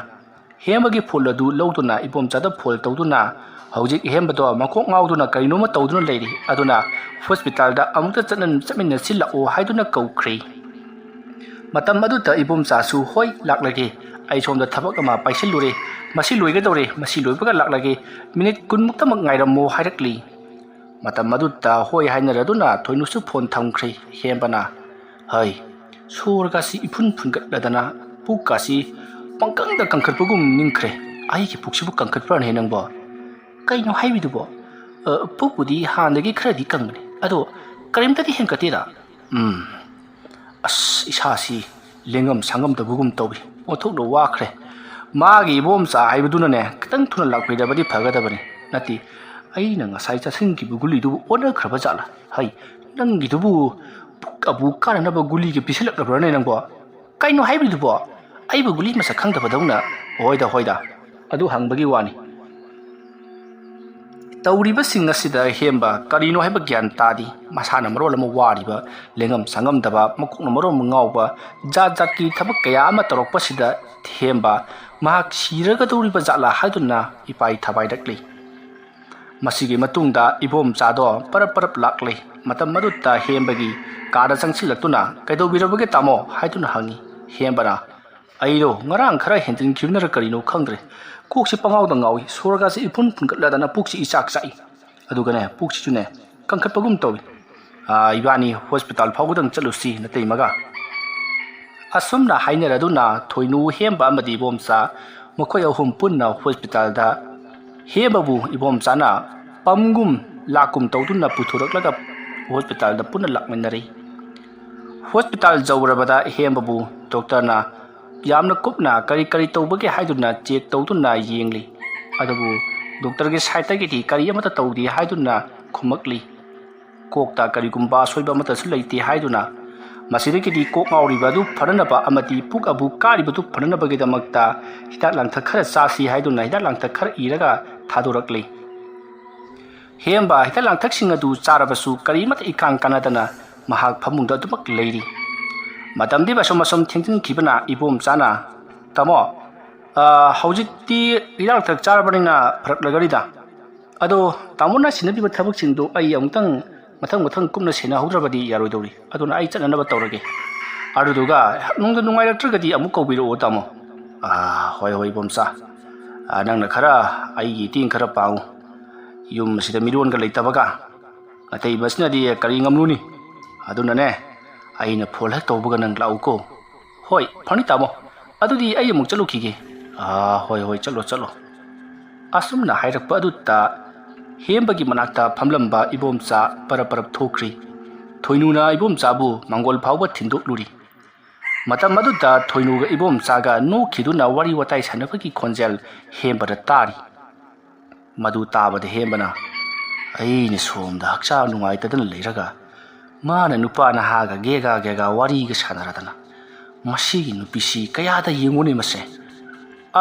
ꯍꯦꯝꯕꯒꯤ ꯐꯣꯟ ꯑꯗꯨ ꯂꯧꯗꯨꯅ ꯏꯕꯣꯝꯆꯥꯗ ꯐꯣꯟ ꯇꯧꯗꯨꯅ, ꯍꯧꯖꯤꯛ ꯍꯦꯝꯕꯗꯣ ꯃꯀꯣꯛ ꯉꯥꯎꯗꯨꯅ ꯀꯔꯤꯅꯣꯃ ꯇꯧꯗꯨꯅ ꯂꯩꯔꯤ, ꯑꯗꯨꯅ ꯍꯣꯁꯄꯤꯇꯥꯜꯗ ꯑꯃꯨꯛꯇ ꯆꯠꯅ-, ꯆꯠꯃꯤꯟꯅꯁꯤ ꯂꯥꯛꯑꯣ ꯍꯥꯏꯗꯨꯅ ꯀꯧꯈ꯭ꯔꯦ꯫ ꯃꯇꯝ ꯑꯗꯨꯗ ꯏꯕꯣꯝꯆꯥꯁꯨ, "ꯍꯣꯏ, ꯂꯥꯛꯂꯒꯦ꯫ ꯑꯩ ꯁꯣꯝꯗ ꯊꯕꯛ ꯑꯃ ꯄꯥꯏꯁꯤꯜꯂꯨꯔꯦ꯫ ꯃꯁꯤ ꯂꯣꯏꯒꯗꯧꯔꯦ꯫ ꯃꯁꯤ ꯂꯣꯏꯕꯒ ꯂꯥꯛꯂꯒꯦ꯫ ꯃꯤꯅꯤꯠ ꯀꯨꯟꯃꯨꯛꯇꯃꯛ ꯉꯥꯏꯔꯝꯃꯣ" ꯍꯥꯏꯔꯛꯂꯤ꯫ ꯃꯇꯝ ꯑꯗꯨꯗ ꯍꯣꯏ ꯍꯥꯏꯅꯔꯗꯨꯅ ꯊꯣꯏꯅꯨꯁꯨ ꯐꯣꯟ ꯊꯝꯈ꯭ꯔꯦ꯫ ꯍꯦꯝꯕꯅ, "ꯍꯩ, ꯁꯣꯔꯒꯁꯤ ꯏꯐꯨꯟ ꯐꯨꯟꯒꯠꯂꯗꯅ ꯄꯨꯛꯀꯥꯁꯤ ꯄꯪꯀꯪꯗ ꯀꯪꯈꯠꯄꯒꯨꯝ ꯅꯤꯡꯈ꯭ꯔꯦ꯫ ꯑꯩꯒꯤ ꯄꯨꯛꯁꯤꯕꯨ ꯀꯪꯈꯠꯄ꯭ꯔꯅꯦ ꯅꯪꯕꯣ? ꯀꯩꯅꯣ ꯍꯥꯏꯕꯗꯨꯕꯣ? ꯑ, ꯄꯨꯛꯄꯨꯗꯤ ꯍꯥꯟꯅꯗꯒꯤ ꯈꯔꯗꯤ ꯀꯪꯕꯅꯤ, ꯑꯗꯣ ꯀꯔꯤꯝꯇꯗꯤ ꯍꯦꯟꯀꯠꯇꯦꯗ꯫ ꯎꯝ, ꯑꯁ, ꯏꯁꯥꯁꯤ ꯂꯦꯡꯉꯝ ꯁꯥꯉꯝꯗꯕꯒꯨꯝ ꯇꯧꯏ, ꯑꯣꯟꯊꯣꯛꯅ ꯋꯥꯈ꯭ꯔꯦ꯫ ꯃꯥꯒꯤ ꯏꯕꯣꯝꯆꯥ ꯍꯥꯏꯕꯗꯨꯅꯅꯦ ꯈꯤꯇꯪ ꯊꯨꯅ ꯂꯥꯛꯄꯤꯔꯕꯗꯤ ꯐꯒꯗꯕꯅꯤ꯫ ꯅꯠꯇꯦ, ꯑꯩꯅ ꯉꯁꯥꯏ ꯆꯥꯁꯤꯟꯈꯤꯕ ꯒꯨꯂꯤꯗꯨꯕꯨ ꯑꯣꯟꯅꯈ꯭ꯔꯕ ꯖꯥꯠꯂꯥ? ꯍꯩ, ꯅꯪꯒꯤꯗꯨꯕꯨ ꯄꯨꯛ ꯑꯕꯨ ꯀꯥꯅꯅꯕ ꯒꯨꯂꯤꯒ ꯄꯤꯁꯤꯜꯂꯛꯂꯕ꯭ꯔꯅꯦ ꯅꯪꯕꯣ? ꯀꯩꯅꯣ ꯍꯥꯏꯕꯗꯨꯕꯣ? ꯑꯩꯕꯨ ꯒꯨꯂꯤ ꯃꯁꯛ ꯈꯪꯗꯕꯗꯧꯅ? ꯍꯣꯏꯗ, ꯍꯣꯏꯗ, ꯑꯗꯨ ꯍꯪꯕꯒꯤ ꯋꯥꯅꯤ꯫ ꯇꯧꯔꯤꯕꯁꯤꯡ ꯑꯁꯤꯗ ꯍꯦꯝꯕ ꯀꯔꯤꯅꯣ ꯍꯥꯏꯕ ꯒ꯭ꯌꯥꯟ ꯇꯥꯗꯦ꯫ ꯃꯁꯥꯅ ꯃꯔꯣꯜ ꯑꯃ ꯋꯥꯔꯤꯕ, ꯂꯦꯡꯉꯝ ꯁꯥꯉꯝꯗꯕ, ꯃꯀꯣꯛꯅ ꯃꯔꯣꯜ ꯑꯃ ꯉꯥꯎꯕ, ꯖꯥꯠ ꯖꯥꯠꯀꯤ ꯊꯕꯛ ꯀꯌꯥ ꯑꯃ ꯇꯧꯔꯛꯄꯁꯤꯗ ꯍꯦꯝꯕ ꯃꯍꯥꯛ ꯁꯤꯔꯒꯗꯧꯔꯤꯕ ꯖꯥꯠꯂꯥ ꯍꯥꯏꯗꯨꯅ ꯏꯄꯥꯏ ꯊꯕꯥꯏꯔꯛꯂꯤ꯫ ꯃꯁꯤꯒꯤ ꯃꯇꯨꯡꯗ ꯏꯕꯣꯝꯆꯥꯗꯣ ꯄꯔꯞ ꯄꯔꯞ ꯂꯥꯛꯂꯦ꯫ ꯃꯇꯝ ꯑꯗꯨꯗ ꯍꯦꯝꯕꯒꯤ ꯀꯥꯗ ꯆꯪꯁꯤꯜꯂꯛꯇꯨꯅ, "ꯀꯩꯗꯧꯕꯤꯔꯕꯒꯦ ꯇꯥꯃꯣ?" ꯍꯥꯏꯗꯨꯅ ꯍꯪꯉꯤ꯫ ꯍꯦꯝꯕꯅ, "ꯑꯩꯗꯣ ꯉꯔꯥꯡ ꯈꯔ ꯍꯦꯟꯖꯤꯟꯈꯤꯕꯅꯔ ꯀꯔꯤꯅꯣ ꯈꯪꯗ꯭ꯔꯦ, ꯀꯣꯛꯁꯤ ꯄꯉꯥꯎꯗ ꯉꯥꯎꯏ, ꯁꯣꯔꯒꯁꯤ ꯏꯐꯨꯟ ꯐꯨꯟꯒꯠꯂꯗꯅ ꯄꯨꯛꯁꯤ ꯏꯆꯥꯛ ꯆꯥꯛꯏ, ꯑꯗꯨꯒꯅꯦ ꯄꯨꯛꯁꯤꯁꯨꯅꯦ ꯀꯟꯈꯠꯄꯒꯨꯝ ꯇꯧꯏ꯫ ꯑꯥ, ꯏꯕꯥꯅꯤ ꯍꯣꯁꯄꯤꯇꯥꯜ ꯐꯥꯎꯕꯗꯪ ꯆꯠꯂꯨꯁꯤ ꯅꯇꯩꯃꯒ꯫" ꯑꯁꯨꯝꯅ ꯍꯥꯏꯅꯔꯗꯨꯅ ꯊꯣꯏꯅꯨ, ꯍꯦꯝꯕ ꯑꯃꯗꯤ ꯏꯕꯣꯝꯆꯥ ꯃꯈꯣꯏ ꯑꯍꯨꯝ ꯄꯨꯟꯅ ꯍꯣꯁꯄꯤꯇꯥꯜꯗ, ꯍꯦꯝꯕꯕꯨ ꯏꯕꯣꯝꯆꯥꯅ ꯄꯝꯒꯨꯝ ꯂꯥꯛꯀꯨꯝ ꯇꯧꯗꯨꯅ ꯄꯨꯊꯣꯔꯛꯂꯒ ꯍꯣꯁꯄꯤꯇꯥꯜꯗ ꯄꯨꯟꯅ ꯂꯥꯛꯃꯤꯟꯅꯔꯦ꯫ ꯍꯣꯁꯄꯤꯇꯥꯜ ꯌꯧꯔꯕꯗ ꯍꯦꯝꯕꯕꯨ ꯗꯣꯛꯇꯔꯅ ꯌꯥꯝꯅ ꯀꯨꯞꯅ ꯀꯔꯤ ꯀꯔꯤ ꯇꯧꯕꯒꯦ ꯍꯥꯏꯗꯨꯅ ꯆꯦꯛ ꯇꯧꯗꯨꯅ ꯌꯦꯡꯂꯤ꯫ ꯑꯗꯨꯕꯨ ꯗꯣꯛꯇꯔꯒꯤ ꯁꯥꯏꯠꯇꯒꯤꯗꯤ ꯀꯔꯤ ꯑꯃꯠꯇ ꯇꯧꯗꯦ ꯍꯥꯏꯗꯨꯅ ꯈꯨꯝꯃꯛꯂꯤ꯫ ꯀꯣꯛꯇ ꯀꯔꯤꯒꯨꯝꯕ ꯑꯁꯣꯏꯕ ꯑꯃꯠꯇꯁꯨ ꯂꯩꯇꯦ ꯍꯥꯏꯗꯨꯅ, ꯃꯁꯤꯗꯒꯤꯗꯤ ꯀꯣꯛ ꯉꯥꯎꯔꯤꯕ ꯑꯗꯨ ꯐꯅꯅꯕ ꯑꯃꯗꯤ ꯄꯨꯛ ꯑꯕꯨ ꯀꯥꯔꯤꯕꯗꯨ ꯐꯅꯅꯕꯒꯤꯗꯃꯛꯇ ꯍꯤꯗꯥꯛ ꯂꯥꯡꯊꯛ ꯈꯔ ꯆꯥꯁꯤ ꯍꯥꯏꯗꯨꯅ ꯍꯤꯗꯥꯛ ꯂꯥꯡꯊꯛ ꯈꯔ ꯏꯔꯒ ꯊꯥꯗꯣꯔꯛꯂꯤ꯫ ꯍꯦꯝꯕ ꯍꯤꯗꯥꯛ ꯂꯥꯡꯊꯛꯁꯤꯡ ꯑꯗꯨ ꯆꯥꯔꯕꯁꯨ ꯀꯔꯤꯃꯠꯇ ꯏꯀꯥꯟ ꯀꯥꯟꯅꯗꯅ ꯃꯍꯥꯛ ꯐꯃꯨꯡꯗ ꯑꯗꯨꯃꯛ ꯂꯩꯔꯤ꯫ ꯃꯇꯝꯗꯤ ꯑꯁꯨꯝ ꯑꯁꯨꯝ ꯊꯦꯡꯖꯤꯟꯈꯤꯕꯅ ꯏꯕꯣꯝꯆꯥꯅ, "ꯇꯥꯃꯣ, ꯑ, ꯍꯧꯖꯤꯛꯇꯤ ꯍꯤꯗꯥꯛ ꯂꯥꯡꯊꯛ ꯆꯥꯔꯕꯅꯤꯅ ꯐꯔꯛꯂꯒꯅꯤꯗ꯫ ꯑꯗꯣ ꯇꯥꯃꯣꯅ ꯁꯤꯟꯅꯕꯤꯕ ꯊꯕꯛꯁꯤꯡꯗꯣ ꯑꯩ ꯑꯃꯨꯛꯇꯪ ꯃꯊꯪ ꯃꯊꯪ ꯀꯨꯞꯅ ꯁꯦꯟꯅꯍꯧꯗ꯭ꯔꯕꯗꯤ ꯌꯥꯔꯣꯏꯗꯧꯔꯤ꯫ ꯑꯗꯨꯅ ꯑꯩ ꯆꯠꯅꯅꯕ ꯇꯧꯔꯒꯦ꯫ ꯑꯗꯨꯗꯨꯒ ꯅꯨꯡꯗ ꯅꯨꯡꯉꯥꯏꯔꯛꯇ꯭ꯔꯒꯗꯤ ꯑꯃꯨꯛ ꯀꯧꯕꯤꯔꯛꯑꯣ, ꯇꯥꯃꯣ꯫" "ꯑꯥ, ꯍꯣꯏ, ꯍꯣꯏ, ꯏꯕꯣꯝꯆꯥ꯫ ꯑꯥ, ꯅꯪꯅ ꯈꯔ ꯑꯩꯒꯤ ꯃꯇꯦꯡ ꯈꯔ ꯄꯥꯡꯉꯨ꯫ ꯌꯨꯝ ꯑꯁꯤꯗ ꯃꯤꯔꯣꯟꯒ ꯂꯩꯇꯕꯒ, ꯅꯥꯇꯩ ꯃꯁꯤꯅꯗꯤ ꯀꯔꯤ ꯉꯝꯂꯨꯅꯤ? ꯑꯗꯨꯅꯅꯦ, ꯑꯩꯅ ꯐꯣꯟ ꯍꯦꯛ ꯇꯧꯕꯒ ꯅꯪ ꯂꯥꯛꯎꯀꯣ꯫" "ꯍꯣꯏ, ꯐꯅꯤ, ꯇꯥꯃꯣ꯫ "ꯑꯗꯨꯗꯤ ꯑꯩ ꯑꯃꯨꯛ ꯆꯠꯂꯨꯈꯤꯒꯦ꯫" "ꯑꯥ, ꯍꯣꯏ, ꯍꯣꯏ, ꯆꯠꯂꯣ, ꯆꯠꯂꯣ꯫" ꯑꯁꯨꯝꯅ ꯍꯥꯏꯔꯛꯄ ꯑꯗꯨꯗ ꯍꯦꯝꯕꯒꯤ ꯃꯅꯥꯛꯇ ꯐꯝꯂꯝꯕ ꯏꯕꯣꯝꯆꯥ ꯄꯔꯞ ꯄꯔꯞ ꯊꯣꯛꯈ꯭ꯔꯤ꯫ ꯊꯣꯏꯅꯨꯅ ꯏꯕꯣꯝꯆꯥꯕꯨ ꯃꯥꯡꯒꯣꯜ ꯐꯥꯎꯕ ꯊꯤꯟꯗꯣꯛꯂꯨꯔꯤ꯫ ꯃꯇꯝ ꯑꯗꯨꯗ ꯊꯣꯏꯅꯨꯒ ꯏꯕꯣꯝꯆꯥꯒ ꯅꯣꯛꯈꯤꯗꯨꯅ ꯋꯥꯔꯤ ꯋꯥꯇꯥꯏ ꯁꯥꯟꯅꯕꯒꯤ ꯈꯣꯟꯖꯦꯜ ꯍꯦꯝꯕꯗ ꯇꯥꯔꯤ꯫ ꯃꯗꯨ ꯇꯥꯕꯗ ꯍꯦꯝꯕꯅ, "ꯑꯩꯅ ꯁꯣꯝꯗ ꯍꯛꯆꯥꯡ ꯅꯨꯡꯉꯥꯏꯇꯗꯅ ꯂꯩꯔꯒ, ꯃꯥꯅ ꯅꯨꯄꯥ ꯅꯍꯥꯒ ꯒꯦꯒꯥ ꯒꯦꯒꯥ ꯋꯥꯔꯤꯒ ꯁꯥꯟꯅꯔꯗꯅ, ꯃꯁꯤꯒꯤ ꯅꯨꯄꯤꯁꯤ ꯀꯌꯥꯗ ꯌꯦꯡꯉꯨꯅꯦ ꯃꯁꯦ꯫"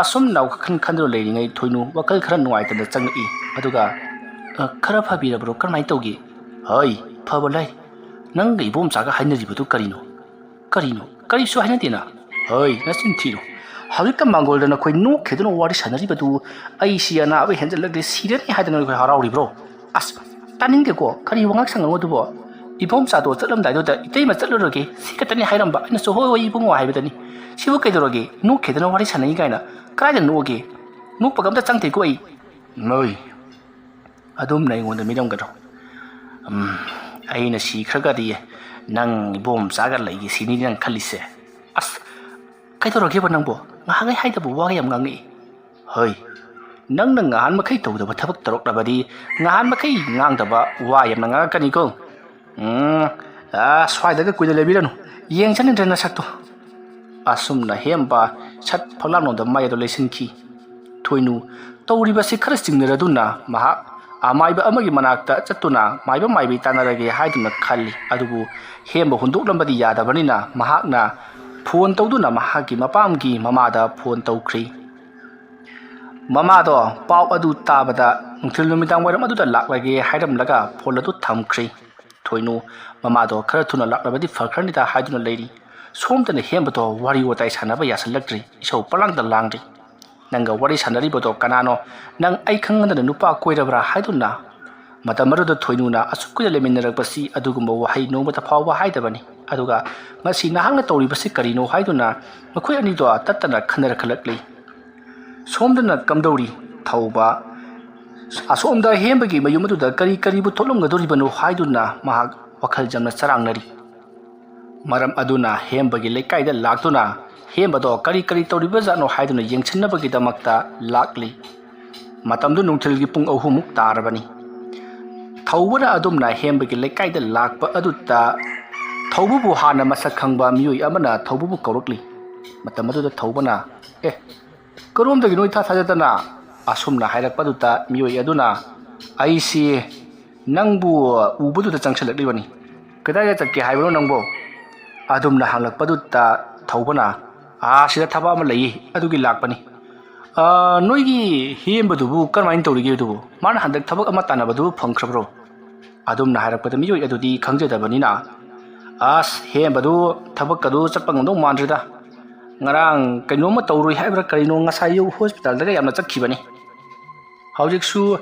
ꯑꯁꯨꯝꯅ ꯋꯥꯈꯜ ꯈꯟꯗꯨꯅ ꯂꯩꯔꯤꯉꯩ ꯊꯣꯏꯅꯨ ꯋꯥꯈꯜ ꯈꯔ ꯅꯨꯡꯉꯥꯏꯇꯅ ꯆꯪꯉꯛꯏ꯫ ꯑꯗꯨꯒ, "ꯑ, ꯈꯔ ꯐꯕꯤꯔꯕ꯭ꯔꯣ? ꯀꯔꯝꯍꯥꯏꯅ ꯇꯧꯒꯦ?" "ꯍꯣꯏ, ꯐꯕ ꯂꯩ꯫ ꯅꯪꯒ ꯏꯕꯣꯝꯆꯥꯒ ꯍꯥꯏꯅꯔꯤꯕꯗꯨ ꯀꯔꯤꯅꯣ?" "ꯀꯔꯤꯅꯣ? ꯀꯔꯤꯁꯨ ꯍꯥꯏꯅꯗꯦꯅ꯫" "ꯍꯣꯏ, ꯅꯆꯤꯟ ꯊꯤꯅꯨ꯫ ꯍꯧꯖꯤꯛꯇ ꯃꯥꯡꯒꯣꯜꯗ ꯅꯈꯣꯏ ꯅꯣꯛꯈꯤꯗꯨꯅ ꯋꯥꯔꯤ ꯁꯥꯟꯅꯔꯤꯕꯗꯨ ꯑꯩꯁꯤ ꯑꯅꯥꯕ ꯍꯦꯟꯖꯜꯂꯛꯂꯦ, ꯁꯤꯔꯅꯤ ꯍꯥꯏꯗꯅ ꯅꯈꯣꯏ ꯍꯔꯥꯎꯔꯤꯕ꯭ꯔꯣ? ꯑꯁ, ꯇꯥꯅꯤꯡꯗꯦꯀꯣ, ꯀꯔꯤ ꯋꯥꯉꯥꯡ ꯁꯉꯥꯡꯅꯣ ꯑꯗꯨꯕꯣ? ꯏꯕꯣꯝꯆꯥꯗꯣ ꯆꯠꯂꯝꯗꯥꯏꯗꯨꯗ ꯏꯇꯩꯃ ꯆꯠꯂꯨꯔꯒꯦ, ꯁꯤ ꯈꯛꯇꯅꯤ ꯍꯥꯏꯔꯝꯕ꯫ ꯑꯩꯅꯁꯨ ꯍꯣꯏ ꯍꯣꯏ ꯏꯕꯨꯡꯉꯣ ꯍꯥꯏꯕꯗꯅꯤ꯫ ꯁꯤꯕꯨ ꯀꯩꯗꯧꯔꯒꯦ? ꯅꯣꯛꯈꯤꯗꯅ ꯋꯥꯔꯤ ꯁꯥꯟꯅꯩ ꯀꯥꯏꯅ꯫ ꯀꯗꯥꯏꯗ ꯅꯣꯛꯑꯒꯦ? ꯅꯣꯛꯄꯒ ꯑꯝꯇ ꯆꯪꯗꯦꯀꯣ ꯑꯩ꯫" "ꯅꯣꯏ ꯑꯗꯨꯝꯅ ꯑꯩꯉꯣꯟꯗ ꯃꯤꯔꯝꯒꯗ꯭ꯔꯣ? ꯎꯝ, ꯑꯩꯅ ꯁꯤꯈ꯭ꯔꯒꯗꯤ ꯅꯪ ꯏꯕꯣꯝꯆꯥꯒ ꯂꯩꯒꯦ ꯁꯤꯅꯤ ꯅꯪ ꯈꯜꯂꯤꯁꯦ?" "ꯑꯁ, ꯀꯩꯗꯧꯔꯒꯦꯕ ꯅꯪꯕꯣ? ꯉꯥꯏꯍꯥꯛꯉꯩ ꯍꯥꯏꯗꯕ ꯋꯥꯒ ꯌꯥꯝ ꯉꯥꯡꯉꯛꯏ꯫" "ꯍꯣꯏ, ꯅꯪꯅ ꯉꯍꯥꯟ ꯃꯈꯩ ꯇꯧꯗꯕ ꯊꯕꯛ ꯇꯧꯔꯛꯂꯕꯗꯤ ꯉꯍꯥꯟ ꯃꯈꯩ ꯉꯥꯡꯗꯕ ꯋꯥ ꯌꯥꯝꯅ ꯉꯥꯡꯉꯛꯀꯅꯤꯀꯣ꯫ ꯎꯝ, ꯑꯥ, ꯁ꯭ꯋꯥꯏꯗꯒ ꯀꯨꯏꯅ ꯂꯩꯕꯤꯔꯅꯨ, ꯌꯦꯡꯖꯅꯤꯡꯗ꯭ꯔꯦ ꯅꯁꯛꯇꯣ꯫" ꯑꯁꯨꯝꯅ ꯍꯦꯝꯕ ꯁꯠ ꯐꯛꯂꯥꯡꯂꯣꯝꯗ ꯃꯥꯏ ꯑꯗꯨ ꯂꯩꯁꯤꯟꯈꯤ꯫ ꯊꯣꯏꯅꯨ ꯇꯧꯔꯤꯕꯁꯤ ꯈꯔ ꯆꯤꯡꯅꯔꯗꯨꯅ ꯃꯍꯥꯛ ꯑꯃꯥꯏꯕ ꯑꯃꯒꯤ ꯃꯅꯥꯛꯇ ꯆꯠꯇꯨꯅ ꯃꯥꯏꯕ ꯃꯥꯏꯕꯤ ꯇꯥꯟꯅꯔꯒꯦ ꯍꯥꯏꯗꯨꯅ ꯈꯜꯂꯤ꯫ ꯑꯗꯨꯕꯨ ꯍꯦꯝꯕ ꯍꯨꯟꯗꯣꯛꯂꯝꯕꯗꯤ ꯌꯥꯗꯕꯅꯤꯅ ꯃꯍꯥꯛꯅ ꯐꯣꯟ ꯇꯧꯗꯨꯅ ꯃꯍꯥꯛꯀꯤ ꯃꯄꯥꯝꯒꯤ ꯃꯃꯥꯗ ꯐꯣꯟ ꯇꯧꯈ꯭ꯔꯤ꯫ ꯃꯃꯥꯗꯣ ꯄꯥꯎ ꯑꯗꯨ ꯇꯥꯕꯗ ꯅꯨꯡꯊꯤꯜ ꯅꯨꯃꯤꯗꯥꯡ ꯋꯥꯏꯔꯝ ꯑꯗꯨꯗ ꯂꯥꯛꯂꯒꯦ ꯍꯥꯏꯔꯝꯂꯒ ꯐꯣꯟ ꯑꯗꯨ ꯊꯝꯈ꯭ꯔꯤ꯫ ꯊꯣꯏꯅꯨ ꯃꯃꯥꯗꯣ ꯈꯔ ꯊꯨꯅ ꯂꯥꯛꯂꯕꯗꯤ ꯐꯈ꯭ꯔꯅꯤꯗ ꯍꯥꯏꯗꯨꯅ ꯂꯩꯔꯤ꯫ ꯁꯣꯝꯗꯅ ꯍꯦꯝꯕꯗꯣ ꯋꯥꯔꯤ ꯋꯥꯇꯥꯏ ꯁꯥꯟꯅꯕ ꯌꯥꯁꯤꯜꯂꯛꯇ꯭ꯔꯤ꯫ ꯏꯁꯧ ꯄꯂꯥꯡꯗ ꯂꯥꯡꯔꯤ꯫ "ꯅꯪꯒ ꯋꯥꯔꯤ ꯁꯥꯟꯅꯔꯤꯕꯗꯣ ꯀꯅꯥꯅꯣ? ꯅꯪ ꯑꯩ ꯈꯪꯍꯟꯗꯅ ꯅꯨꯄꯥ ꯀꯣꯏꯔꯕ꯭ꯔꯥ?" ꯍꯥꯏꯗꯨꯅ꯫ ꯃꯇꯝ ꯑꯗꯨꯗ ꯊꯣꯏꯅꯨꯅ ꯑꯁꯨꯛ ꯀꯨꯏꯅ ꯂꯩꯃꯤꯟꯅꯔꯛꯄꯁꯤ ꯑꯗꯨꯒꯨꯝꯕ ꯋꯥꯍꯩ ꯅꯣꯡꯃꯇ ꯐꯥꯎꯕ ꯍꯥꯏꯗꯕꯅꯤ꯫ ꯑꯗꯨꯒ ꯉꯁꯤ ꯅꯍꯥꯛꯅ ꯇꯧꯔꯤꯕꯁꯤ ꯀꯔꯤꯅꯣ ꯍꯥꯏꯗꯨꯅ ꯃꯈꯣꯏ ꯑꯅꯤꯗꯣ ꯇꯠꯇꯅ ꯈꯟꯅꯔꯛꯈꯠꯂꯛꯂꯤ꯫ ꯁꯣꯝꯗꯅ ꯀꯝꯗꯧꯔꯤ ꯊꯧꯕ? ꯑꯁꯣꯝꯗ ꯍꯦꯝꯕꯒꯤ ꯃꯌꯨꯝ ꯑꯗꯨꯗ ꯀꯔꯤ ꯀꯔꯤꯕꯨ ꯊꯣꯛꯂꯝꯒꯗꯧꯔꯤꯕꯅꯣ ꯍꯥꯏꯗꯨꯅ ꯃꯍꯥꯛ ꯋꯥꯈꯜ ꯆꯝꯅ ꯆꯔꯥꯡꯅꯔꯤ꯫ ꯃꯔꯝ ꯑꯗꯨꯅ ꯍꯦꯝꯕꯒꯤ ꯂꯩꯀꯥꯏꯗ ꯂꯥꯛꯇꯨꯅ ꯍꯦꯝꯕꯗꯣ ꯀꯔꯤ ꯀꯔꯤ ꯇꯧꯔꯤꯕꯖꯥꯠꯅꯣ ꯍꯥꯏꯗꯨꯅ ꯌꯦꯡꯁꯤꯟꯅꯕꯒꯤꯗꯃꯛꯇ ꯂꯥꯛꯂꯤ꯫ ꯃꯇꯝꯗꯨ ꯅꯨꯡꯊꯤꯜꯒꯤ ꯄꯨꯡ ꯑꯍꯨꯝꯃꯨꯛ ꯇꯥꯔꯕꯅꯤ꯫ ꯊꯧꯕꯅ ꯑꯗꯨꯝꯅ ꯍꯦꯝꯕꯒꯤ ꯂꯩꯀꯥꯏꯗ ꯂꯥꯛꯄ ꯑꯗꯨꯗ ꯊꯧꯕꯕꯨ ꯍꯥꯟꯅ ꯃꯁꯛ ꯈꯪꯕ ꯃꯤꯑꯣꯏ ꯑꯃꯅ ꯊꯧꯕꯕꯨ ꯀꯧꯔꯛꯂꯤ꯫ ꯃꯇꯝ ꯑꯗꯨꯗ ꯊꯧꯕꯅ, "ꯑꯦ, ꯀꯔꯣꯝꯗꯒꯤꯅꯣ ꯏꯊꯥ ꯊꯥꯖꯗꯅ?" ꯑꯁꯨꯝꯅ ꯍꯥꯏꯔꯛꯄꯗꯨꯗ ꯃꯤꯑꯣꯏ ꯑꯗꯨꯅ, "ꯑꯩꯁꯤ ꯅꯪꯕꯨ ꯎꯕꯗꯨꯗ ꯆꯪꯁꯤꯜꯂꯛꯂꯤꯕꯅꯤ꯫ ꯀꯗꯥꯏꯗ ꯆꯠꯀꯦ ꯍꯥꯏꯕꯅꯣ ꯅꯪꯕꯣ?" ꯑꯗꯨꯝꯅ ꯍꯪꯂꯛꯄꯗꯨꯗ ꯊꯧꯕꯅ, "ꯑꯥ, ꯁꯤꯗ ꯊꯕꯛ ꯑꯃ ꯂꯩꯌꯦ, ꯑꯗꯨꯒꯤ ꯂꯥꯛꯄꯅꯤ꯫ ꯑꯥ, ꯅꯣꯏꯒꯤ ꯍꯦꯝꯕꯗꯨꯕꯨ ꯀꯔꯝꯍꯥꯏꯅ ꯇꯧꯔꯤꯒꯦ ꯑꯗꯨꯕꯨ? ꯃꯥꯅ ꯍꯟꯗꯛ ꯊꯕꯛ ꯑꯃ ꯇꯥꯟꯅꯕꯗꯨꯕꯨ ꯐꯪꯈ꯭ꯔꯕ꯭ꯔꯣ?" ꯑꯗꯨꯝꯅ ꯍꯥꯏꯔꯛꯄꯗ ꯃꯤꯑꯣꯏ ꯑꯗꯨꯗꯤ ꯈꯪꯖꯗꯕꯅꯤꯅ, "ꯑꯁ, ꯍꯦꯝꯕꯗꯨ ꯊꯕꯛꯀꯗꯨ ꯆꯠꯄ ꯉꯝꯗꯧ ꯃꯥꯟꯗ꯭ꯔꯦꯗ꯫ ꯉꯔꯥꯡ ꯀꯩꯅꯣꯝꯃ ꯇꯧꯔꯨꯏ ꯍꯥꯏꯕ꯭ꯔꯥ ꯀꯔꯤꯅꯣ, ꯉꯁꯥꯏ ꯑꯌꯨꯛ ꯍꯣꯁꯄꯤꯇꯥꯜꯗꯒ ꯌꯥꯝꯅ ꯆꯠꯈꯤꯕꯅꯤ꯫ ꯍꯧꯖꯤꯛꯁꯨ,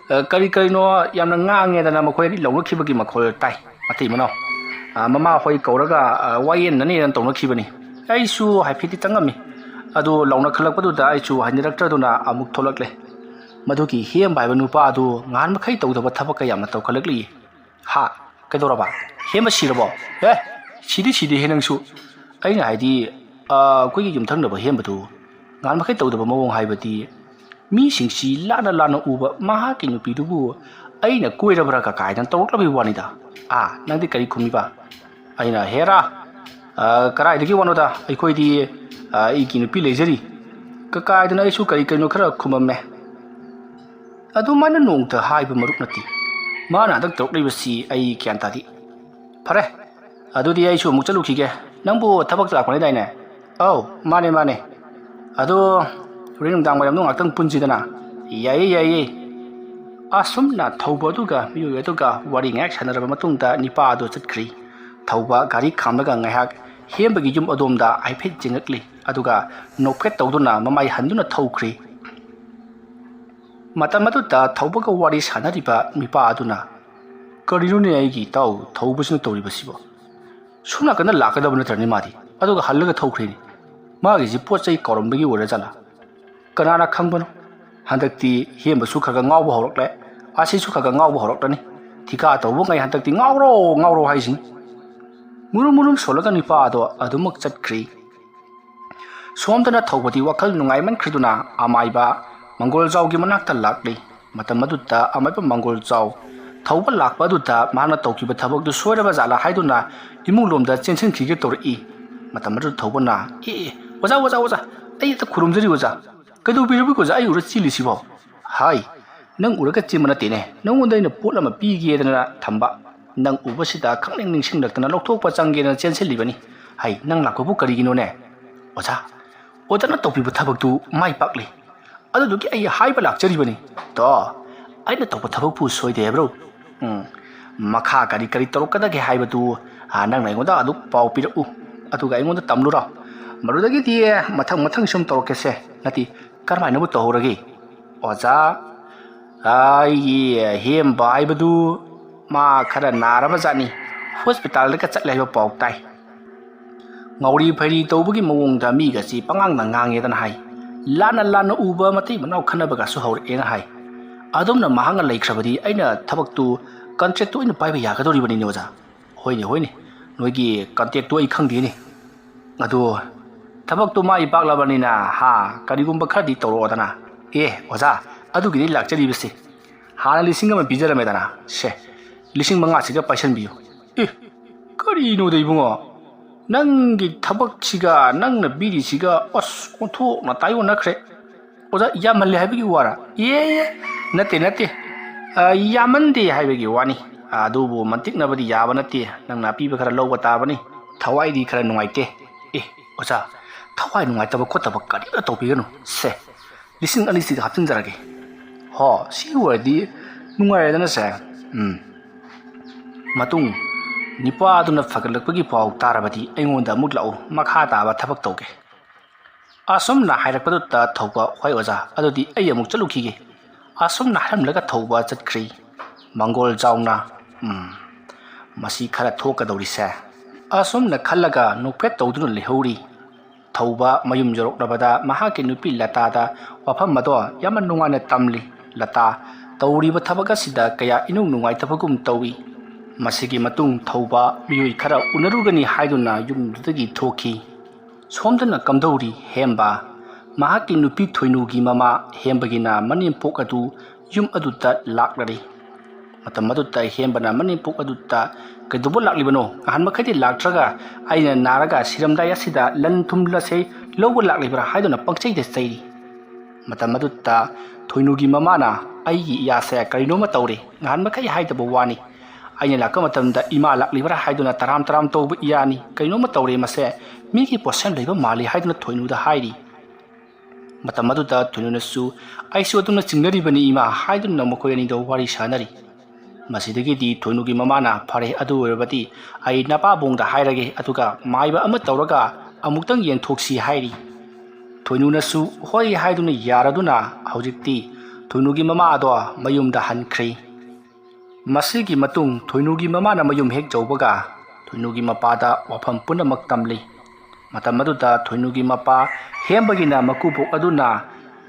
ꯑ, ꯀꯔꯤ ꯀꯔꯤꯅꯣ ꯌꯥꯝꯅ ꯉꯥꯡꯉꯦꯗꯅ ꯃꯈꯣꯏ ꯑꯅꯤ ꯂꯧꯅꯈꯤꯕꯒꯤ ꯃꯈꯣꯜ ꯇꯥꯏ꯫ ꯃꯇꯩ ꯃꯅꯥꯎ, ꯑ, ꯃꯃꯥ ꯍꯣꯏ ꯀꯧꯔꯒ, ꯑ, ꯋꯥꯌꯦꯟꯅꯅꯦꯅ ꯇꯧꯅꯈꯤꯕꯅꯤ꯫ ꯑꯩꯁꯨ ꯍꯥꯏꯐꯦꯠꯇꯤ ꯇꯪꯉꯝꯃꯤ꯫ ꯑꯗꯨ ꯂꯥꯎꯅꯈꯠꯂꯛꯄꯗꯨꯗ ꯑꯩꯁꯨ ꯍꯩꯅꯔꯛꯇ꯭ꯔꯗꯨꯅ ꯑꯃꯨꯛ ꯊꯣꯛꯂꯛꯂꯦ꯫ ꯃꯗꯨꯒꯤ ꯍꯦꯝꯕ ꯍꯥꯏꯕ ꯅꯨꯄꯥ ꯑꯗꯨ ꯉꯍꯥꯟ ꯃꯈꯩ ꯇꯧꯗꯕ ꯊꯕꯛ ꯀꯌꯥ ꯑꯃ ꯇꯧꯈꯠꯂꯛꯂꯤ꯫" "ꯍꯥ? ꯀꯩꯗꯧꯔꯕ? ꯍꯦꯝꯕ ꯁꯤꯔꯕꯣ?" "ꯑꯦ, ꯁꯤꯗꯤ ꯁꯤꯗꯦꯍꯦ ꯅꯪꯁꯨ꯫ ꯑꯩꯅ ꯍꯥꯏꯗꯤ, ꯑ, ꯑꯩꯈꯣꯏꯒꯤ ꯌꯨꯝꯊꯪꯅꯕ ꯍꯦꯝꯕꯗꯨ ꯉꯍꯥꯟ ꯃꯈꯩ ꯇꯧꯗꯕ ꯃꯑꯣꯡ ꯍꯥꯏꯕꯗꯤ, ꯃꯤꯁꯤꯡꯁꯤ ꯂꯥꯞꯅ ꯂꯥꯞꯅ ꯎꯕ ꯃꯍꯥꯛꯀꯤ ꯅꯨꯄꯤꯗꯨꯕꯨ ꯑꯩꯅ ꯀꯣꯏꯔꯕ꯭ꯔꯥ ꯀꯀꯥꯏꯗꯅ ꯇꯧꯔꯛꯂꯕꯒꯤ ꯋꯥꯅꯤꯗ꯫ ꯑꯥ, ꯅꯪꯗꯤ ꯀꯔꯤ ꯈꯨꯝꯃꯤꯕ?" ꯑꯩꯅ, "ꯍꯦꯔꯥ, ꯑ, ꯀꯗꯥꯏꯗꯒꯤ ꯋꯥꯅꯣꯗ? ꯑꯩꯈꯣꯏꯗꯤ, ꯑ, ꯑꯩꯒꯤ ꯅꯨꯄꯤ ꯂꯩꯖꯔꯤ꯫ ꯀꯀꯥꯏꯗꯅ ꯑꯩꯁꯨ ꯀꯔꯤ ꯀꯔꯤꯅꯣ ꯈꯔ ꯈꯨꯝꯃꯝꯃꯦ꯫ ꯑꯗꯨꯃꯥꯏꯅ ꯅꯣꯡꯇ ꯍꯥꯏꯕ ꯃꯔꯨꯞ ꯅꯠꯇꯦ꯫ ꯃꯥꯅ ꯍꯟꯗꯛ ꯇꯧꯔꯛꯂꯤꯕꯁꯤ ꯑꯩ ꯒ꯭ꯌꯥꯟ ꯇꯥꯗꯦ꯫ ꯐꯔꯦ, ꯑꯗꯨꯗꯤ ꯑꯩꯁꯨ ꯑꯃꯨꯛ ꯆꯠꯂꯨꯈꯤꯒꯦ꯫ ꯅꯪꯕꯨ ꯊꯕꯛꯇ ꯂꯥꯛꯄꯅꯤꯗꯥꯏꯅꯦ?" "ꯑꯧ, ꯃꯥꯅꯦ, ꯃꯥꯅꯦ꯫ ꯑꯗꯣ ꯍꯣꯔꯦꯟ ꯅꯨꯡꯗꯥꯡ ꯋꯥꯏꯔꯝꯗꯣ ꯉꯥꯛꯇꯪ ꯄꯨꯟꯁꯤꯗꯅ?" "ꯌꯥꯏꯌꯦ, ꯌꯥꯏꯌꯦ꯫" ꯑꯁꯨꯝꯅ ꯊꯧꯕ ꯑꯗꯨꯒ ꯃꯤꯑꯣꯏ ꯑꯗꯨꯒ ꯋꯥꯔꯤ ꯉꯥꯏꯍꯥꯛ ꯁꯥꯟꯅꯔꯕ ꯃꯇꯨꯡꯗ ꯅꯤꯄꯥ ꯑꯗꯨ ꯆꯠꯈ꯭ꯔꯤ꯫ ꯊꯧꯕ ꯒꯥꯔꯤ ꯈꯥꯝꯂꯒ ꯉꯥꯏꯍꯥꯛ ꯍꯦꯝꯕꯒꯤ ꯌꯨꯝ ꯑꯗꯣꯝꯗ ꯍꯥꯏꯐꯦꯠ ꯌꯦꯡꯉꯛꯂꯤ꯫ ꯑꯗꯨꯒ ꯅꯣꯛꯐꯦꯠ ꯇꯧꯗꯨꯅ ꯃꯃꯥꯏ ꯍꯟꯗꯨꯅ ꯊꯧꯈ꯭ꯔꯤ꯫ ꯃꯇꯝ ꯑꯗꯨꯗ ꯊꯧꯕꯒ ꯋꯥꯔꯤ ꯁꯥꯟꯅꯔꯤꯕ ꯅꯨꯄꯥ ꯑꯗꯨꯅ, "ꯀꯔꯤꯅꯣꯅꯦ ꯑꯩꯒꯤ ꯏꯇꯥꯎ ꯊꯧꯕꯁꯤꯅ ꯇꯧꯔꯤꯕꯁꯤꯕꯣ? ꯁꯣꯝ ꯅꯥꯀꯟꯗ ꯂꯥꯛꯀꯗꯕ ꯅꯠꯇ꯭ꯔꯅꯦ ꯃꯥꯗꯤ, ꯑꯗꯨꯒ ꯍꯜꯂꯒ ꯊꯧꯈ꯭ꯔꯦꯅꯦ꯫ ꯃꯥꯒꯤꯁꯤ ꯄꯣꯠ ꯆꯩ ꯀꯥꯎꯔꯝꯕꯒꯤ ꯑꯣꯏꯔꯖꯥꯠꯂꯥ? ꯀꯅꯥꯅ ꯈꯪꯕꯅꯣ? ꯍꯟꯗꯛꯇꯤ ꯍꯦꯝꯕꯁꯨ ꯈꯔ ꯈꯔ ꯉꯥꯎꯕ ꯍꯧꯔꯛꯂꯦ, ꯑꯁꯤꯁꯨ ꯈꯔ ꯈꯔ ꯉꯥꯎꯕ ꯍꯧꯔꯛꯂꯅꯤ꯫ ꯊꯤꯀꯥ ꯇꯧꯕꯉꯩ ꯍꯟꯗꯛꯇꯤ ꯉꯥꯎꯔꯣ, ꯉꯥꯎꯔꯣ ꯍꯥꯏꯁꯤꯅꯤ꯫" ꯃꯨꯔꯨꯝ ꯃꯨꯔꯨꯝ ꯁꯣꯜꯂꯒ ꯅꯨꯄꯥ ꯑꯗꯣ ꯑꯗꯨꯃꯛ ꯆꯠꯈ꯭ꯔꯤ꯫ ꯁꯣꯝꯗꯅ ꯊꯧꯕꯗꯤ ꯋꯥꯈꯜ ꯅꯨꯡꯉꯥꯏꯃꯟꯈ꯭ꯔꯤꯗꯨꯅ ꯑꯃꯥꯏꯕ ꯃꯪꯒꯣꯜꯖꯥꯎꯒꯤ ꯃꯅꯥꯛꯇ ꯂꯥꯛꯂꯤ꯫ ꯃꯇꯝ ꯑꯗꯨꯗ ꯑꯃꯥꯏꯕ ꯃꯪꯒꯣꯜꯖꯥꯎ ꯊꯧꯕ ꯂꯥꯛꯄ ꯑꯗꯨꯗ ꯃꯍꯥꯛꯅ ꯇꯧꯈꯤꯕ ꯊꯕꯛꯇꯨ ꯁꯣꯏꯔꯕ ꯖꯥꯠꯂ ꯍꯥꯏꯗꯨꯅ ꯏꯃꯨꯡ ꯂꯣꯝꯗ ꯆꯦꯟꯁꯤꯟꯈꯤꯒꯦ ꯇꯧꯔꯛꯏ꯫ ꯃꯇꯝ ꯑꯗꯨꯗ ꯊꯧꯕꯅ, "ꯑꯦ, ꯑꯦ, ꯑꯣꯖꯥ, ꯑꯣꯖꯥ, ꯑꯣꯖꯥ, ꯑꯩ ꯑꯝꯇ ꯈꯨꯔꯨꯝꯖꯔꯤ ꯑꯣꯖꯥ꯫ ꯀꯩꯗꯧꯕꯤꯔꯕꯒꯦ ꯑꯣꯖꯥ, ꯑꯩ ꯎꯔ ꯆꯦꯜꯂꯤꯁꯤꯕꯣ?" "ꯍꯥꯏ, ꯅꯪ ꯎꯔꯒ ꯆꯦꯟꯕ ꯅꯠꯇꯦꯅꯦ, ꯅꯪꯉꯣꯟꯗ ꯑꯩꯅ ꯄꯣꯠ ꯑꯃ ꯄꯤꯒꯦꯗꯅ ꯊꯝꯕ꯫ ꯅꯪ ꯎꯕꯁꯤꯗ ꯈꯪꯅꯤꯡ ꯅꯤꯡꯁꯤꯡꯂꯛꯇꯅ ꯂꯧꯊꯣꯛꯄ ꯆꯪꯒꯦꯗꯅ ꯆꯦꯟꯁꯤꯜꯂꯤꯕꯅꯤ꯫ ꯍꯥꯏ, ꯅꯪ ꯂꯥꯛꯄꯕꯨ ꯀꯔꯤꯒꯤꯅꯣꯅꯦ?" "ꯑꯣꯖꯥ, ꯑꯣꯖꯥꯅ ꯇꯧꯕꯤꯕ ꯊꯕꯛꯇꯨ ꯃꯥꯏ ꯄꯥꯛꯂꯦ꯫ ꯑꯗꯨꯗꯨꯒꯤ ꯑꯩ ꯍꯥꯏꯕ ꯂꯥꯛꯆꯔꯤꯕꯅꯤ꯫" "ꯇꯣ, ꯑꯩꯅ ꯇꯧꯕ ꯊꯕꯛꯄꯨ ꯁꯣꯏꯗꯦ ꯍꯥꯏꯕ꯭ꯔꯣ? ꯎꯝ, ꯃꯈꯥ ꯀꯔꯤ ꯀꯔꯤ ꯇꯧꯔꯛꯀꯗꯒꯦ ꯍꯥꯏꯕꯗꯨ, ꯑ, ꯅꯪꯅ ꯑꯩꯉꯣꯟꯗ ꯑꯗꯨꯝ ꯄꯥꯎ ꯄꯤꯔꯛꯎ, ꯑꯗꯨꯒ ꯑꯩꯉꯣꯟꯗ ꯇꯝꯂꯨꯔꯣ꯫ ꯃꯗꯨꯗꯒꯤꯗꯤ ꯃꯊꯪ ꯃꯊꯪ ꯁꯨꯝ ꯇꯧꯔꯛꯀꯦꯁꯦ꯫ ꯅꯠꯇꯦ, ꯀꯔꯝꯍꯥꯏꯅꯕꯨ ꯇꯧꯍꯧꯔꯒꯦ?" "ꯑꯣꯖꯥ, ꯑꯩꯒꯤ ꯍꯦꯝꯕ ꯍꯥꯏꯕꯗꯨ ꯃꯥ ꯈꯔ ꯅꯥꯔꯕ ꯖꯥꯠꯅꯤ, ꯍꯣꯁꯄꯤꯇꯥꯜꯗꯒ ꯆꯠꯂꯦ ꯍꯥꯏꯕ ꯄꯥꯎ ꯇꯥꯏ꯫" ꯉꯥꯎꯔꯤ ꯐꯩꯔꯤ ꯇꯧꯕꯒꯤ ꯃꯑꯣꯡꯗ ꯃꯤꯒꯁꯤ ꯄꯉꯥꯡꯗ ꯉꯥꯡꯉꯦꯗꯅ ꯍꯥꯏ꯫ ꯂꯥꯟꯅ ꯂꯥꯟꯅ ꯎꯕ ꯃꯇꯩ ꯃꯅꯥꯎ ꯈꯟꯅꯕꯒꯁꯨ ꯍꯧꯔꯛꯑꯦꯅ ꯍꯥꯏ꯫ ꯑꯗꯨꯝꯅ ꯃꯍꯥꯛꯅ ꯂꯩꯈ꯭ꯔꯕꯗꯤ ꯑꯩꯅ ꯊꯕꯛꯇꯨ, ꯀꯟꯇ꯭ꯔꯦꯛꯇꯨ ꯑꯩꯅ ꯄꯥꯏꯕ ꯌꯥꯒꯗꯧꯔꯤꯕꯅꯤꯅꯦ ꯑꯣꯖꯥ꯫ "ꯍꯣꯏꯅꯦ, ꯍꯣꯏꯅꯦ, ꯅꯣꯏꯒꯤ ꯀꯟꯇ꯭ꯔꯦꯛꯇꯨ ꯑꯩ ꯈꯪꯗꯦꯅꯦ꯫ ꯑꯗꯨ ꯊꯕꯛꯇꯨ ꯃꯥꯏ ꯄꯥꯛꯂꯕꯅꯤꯅ, ꯍꯥ, ꯀꯔꯤꯒꯨꯝꯕ ꯈꯔꯗꯤ ꯇꯧꯔꯛꯑꯣꯗꯅ꯫" "ꯑꯦ ꯑꯣꯖꯥ, ꯑꯗꯨꯒꯤꯗꯤ ꯂꯥꯛꯆꯔꯤꯕꯁꯤ꯫ ꯍꯥꯟꯅ ꯂꯤꯁꯤꯡ ꯑꯃ ꯄꯤꯖꯔꯝꯃꯦꯗꯅ, ꯁꯦ, ꯂꯤꯁꯤꯡ ꯃꯉꯥꯁꯤꯒ ꯄꯥꯏꯁꯟꯕꯤꯌꯨ꯫" "ꯑꯦ, ꯀꯔꯤꯅꯣꯗ ꯏꯕꯨꯡꯉꯣ? ꯅꯪꯒꯤ ꯊꯕꯛꯁꯤꯒ ꯅꯪꯅ ꯄꯤꯔꯤꯁꯤꯒ, ꯑꯁ, ꯑꯣꯟꯊꯣꯛꯅ ꯇꯥꯏꯑꯣꯟꯅꯈ꯭ꯔꯦ꯫ ꯑꯣꯖꯥ, ꯌꯥꯝꯃꯜꯂꯦ ꯍꯥꯏꯕꯒꯤ ꯋꯥꯔꯥ?" "ꯑꯦ, ꯑꯦ, ꯅꯠꯇꯦ, ꯅꯠꯇꯦ꯫ ꯑ, ꯌꯥꯝꯃꯟꯗꯦ ꯍꯥꯏꯕꯒꯤ ꯋꯥꯅꯤ꯫ ꯑꯗꯨꯕꯨ ꯃꯟꯇꯤꯛꯅꯕꯗꯤ ꯌꯥꯕ ꯅꯠꯇꯦ꯫ ꯅꯪꯅ ꯑꯄꯤꯕ ꯈꯔ ꯂꯧꯕ ꯇꯥꯕꯅꯤ꯫ ꯊꯋꯥꯏꯗꯤ ꯈꯔ ꯅꯨꯡꯉꯥꯏꯇꯦ꯫" "ꯑꯦ ꯑꯣꯖꯥ, ꯊꯋꯥꯏ ꯅꯨꯡꯉꯥꯏꯇꯕ ꯈꯣꯠꯇꯕ ꯀꯔꯤꯝꯇ ꯇꯧꯕꯤꯒꯅꯨ꯫ ꯁꯦ, ꯂꯤꯁꯤꯡ ꯑꯅꯤꯁꯤꯒ ꯍꯥꯞꯆꯤꯟꯖꯔꯒꯦ꯫" "ꯍꯣ, ꯁꯤ ꯑꯣꯏꯔꯗꯤ ꯅꯨꯡꯉꯥꯏꯔꯦꯗꯅ ꯁꯦ꯫ ꯎꯝ, ꯃꯇꯨꯡ ꯅꯤꯄꯥꯗꯨꯅ ꯐꯒꯠꯂꯛꯄꯒꯤ ꯄꯥꯎ ꯇꯥꯔꯕꯗꯤ ꯑꯩꯉꯣꯟꯗ ꯑꯃꯨꯛ ꯂꯥꯛꯎ, ꯃꯈꯥ ꯇꯥꯕ ꯊꯕꯛ ꯇꯧꯒꯦ꯫" ꯑꯁꯨꯝꯅ ꯍꯥꯏꯔꯛꯄꯗꯨꯗ ꯊꯧꯕ, "ꯍꯣꯏ ꯑꯣꯖꯥ, ꯑꯗꯨꯗꯤ ꯑꯩ ꯑꯃꯨꯛ ꯆꯠꯂꯨꯈꯤꯒꯦ꯫" ꯑꯁꯨꯝꯅ ꯍꯥꯏꯔꯝꯂꯒ ꯊꯧꯕ ꯆꯠꯈ꯭ꯔꯤ꯫ ꯃꯪꯒꯣꯜ ꯖꯥꯎꯅ, "ꯎꯝ, ꯃꯁꯤ ꯈꯔ ꯊꯣꯛꯀꯗꯧꯔꯤꯁꯦ꯫" ꯑꯁꯨꯝꯅ ꯈꯜꯂꯒ ꯅꯣꯛꯐꯦꯠ ꯇꯧꯗꯨꯅ ꯂꯩꯍꯧꯔꯤ꯫ ꯊꯧꯕ ꯃꯌꯨꯝ ꯌꯧꯔꯛꯂꯕꯗ ꯃꯍꯥꯛꯀꯤ ꯅꯨꯄꯤ ꯂꯇꯥꯗ ꯋꯥꯐꯝ ꯑꯗꯣ ꯌꯥꯝꯅ ꯅꯨꯡꯉꯥꯏꯅ ꯇꯝꯂꯤ꯫ ꯂꯇꯥ, ꯇꯧꯔꯤꯕ ꯊꯕꯛ ꯑꯁꯤꯗ ꯀꯌꯥ ꯏꯅꯨꯡ ꯅꯨꯡꯉꯥꯏꯇꯕꯒꯨꯝ ꯇꯧꯏ꯫ ꯃꯁꯤꯒꯤ ꯃꯇꯨꯡ ꯊꯧꯕ ꯃꯤꯑꯣꯏ ꯈꯔ ꯎꯅꯔꯨꯒꯅꯤ ꯍꯥꯏꯗꯨꯅ ꯌꯨꯝꯗꯨꯗꯒꯤ ꯊꯣꯛꯈꯤ꯫ ꯁꯣꯝꯗꯅ ꯀꯝꯗꯧꯔꯤ ꯍꯦꯝꯕ? ꯃꯍꯥꯛꯀꯤ ꯅꯨꯄꯤ ꯊꯣꯏꯅꯨꯒꯤ ꯃꯃꯥ ꯍꯦꯝꯕꯒꯤꯅ ꯃꯅꯦꯝꯄꯣꯛ ꯑꯗꯨ ꯌꯨꯝ ꯑꯗꯨꯗ ꯂꯥꯛꯂꯔꯤ꯫ ꯃꯇꯝ ꯑꯗꯨꯗ ꯍꯦꯝꯕꯅ ꯃꯅꯦꯝꯄꯣꯛ ꯑꯗꯨꯗ, "ꯀꯩꯗꯧꯕ ꯂꯥꯛꯂꯤꯕꯅꯣ? ꯅꯍꯥꯟ ꯃꯈꯩꯗꯤ ꯂꯥꯛꯇ꯭ꯔꯒ ꯑꯩꯅ ꯅꯥꯔꯒ ꯁꯤꯔꯝꯗꯥꯏ ꯑꯁꯤꯗ ꯂꯟ ꯊꯨꯝ ꯑꯁꯦ ꯂꯧꯕ ꯂꯥꯛꯂꯤꯕ꯭ꯔꯥ?" ꯍꯥꯏꯗꯨꯅ ꯄꯪꯆꯩꯗ ꯆꯩꯔꯤ꯫ ꯃꯇꯝ ꯑꯗꯨꯗ ꯊꯣꯏꯅꯨꯒꯤ ꯃꯃꯥꯅ, "ꯑꯩꯒꯤ ꯏꯌꯥꯁꯦ ꯀꯔꯤꯅꯣꯃ ꯇꯧꯔꯦ꯫ ꯅꯍꯥꯟ ꯃꯈꯩ ꯍꯥꯏꯗꯕ ꯋꯥꯅꯤ꯫ ꯑꯩꯅ ꯂꯥꯛꯄ ꯃꯇꯝꯗ ꯏꯃꯥ ꯂꯥꯛꯂꯤꯕ꯭ꯔꯥ ꯍꯥꯏꯗꯨꯅ ꯇꯔꯥꯝ ꯇꯔꯥꯝ ꯇꯧꯕ ꯏꯌꯥꯅꯤ꯫ ꯀꯔꯤꯅꯣꯃ ꯇꯧꯔꯦ ꯃꯁꯦ꯫ ꯃꯤꯒꯤ ꯄꯣꯠꯁꯦꯝ ꯂꯩꯕ ꯃꯥꯜꯂꯤ" ꯍꯥꯏꯗꯨꯅ ꯊꯣꯏꯅꯨꯗ ꯍꯥꯏꯔꯤ꯫ ꯃꯇꯝ ꯑꯗꯨꯗ ꯊꯣꯏꯅꯨꯅꯁꯨ, "ꯑꯩꯁꯨ ꯑꯗꯨꯝꯅ ꯆꯤꯡꯅꯔꯤꯕꯅꯤ ꯏꯃꯥ" ꯍꯥꯏꯗꯨꯅ ꯃꯈꯣꯏ ꯑꯅꯤꯗꯣ ꯋꯥꯔꯤ ꯁꯥꯅꯔꯤ꯫ ꯃꯁꯤꯗꯒꯤꯗꯤ ꯊꯣꯏꯅꯨꯒꯤ ꯃꯃꯥꯅ, "ꯐꯔꯦ, ꯑꯗꯨ ꯑꯣꯏꯔꯕꯗꯤ ꯑꯩ ꯅꯄꯥꯕꯨꯡꯗ ꯍꯥꯏꯔꯒꯦ, ꯑꯗꯨꯒ ꯃꯥꯏꯕ ꯑꯃ ꯇꯧꯔꯒ ꯑꯃꯨꯛꯇꯪ ꯌꯦꯡꯊꯣꯛꯁꯤ" ꯍꯥꯏꯔꯤ꯫ ꯊꯣꯏꯅꯨꯅꯁꯨ ꯍꯣꯏ ꯍꯥꯏꯗꯨꯅ ꯌꯥꯔꯗꯨꯅ ꯍꯧꯖꯤꯛꯇꯤ ꯊꯣꯏꯅꯨꯒꯤ ꯃꯃꯥ ꯑꯗꯣ ꯃꯌꯨꯝꯗ ꯍꯟꯈ꯭ꯔꯤ꯫ ꯃꯁꯤꯒꯤ ꯃꯇꯨꯡ ꯊꯣꯏꯅꯨꯒꯤ ꯃꯃꯥꯅ ꯃꯌꯨꯝ ꯍꯦꯛ ꯌꯧꯕꯒ ꯊꯣꯏꯅꯨꯒꯤ ꯃꯄꯥꯗ ꯋꯥꯐꯝ ꯄꯨꯝꯅꯃꯛ ꯇꯝꯂꯤ꯫ ꯃꯇꯝ ꯑꯗꯨꯗ ꯊꯣꯏꯅꯨꯒꯤ ꯃꯄꯥ ꯍꯦꯝꯕꯒꯤꯅ ꯃꯀꯨꯕꯣꯛ ꯑꯗꯨꯅ,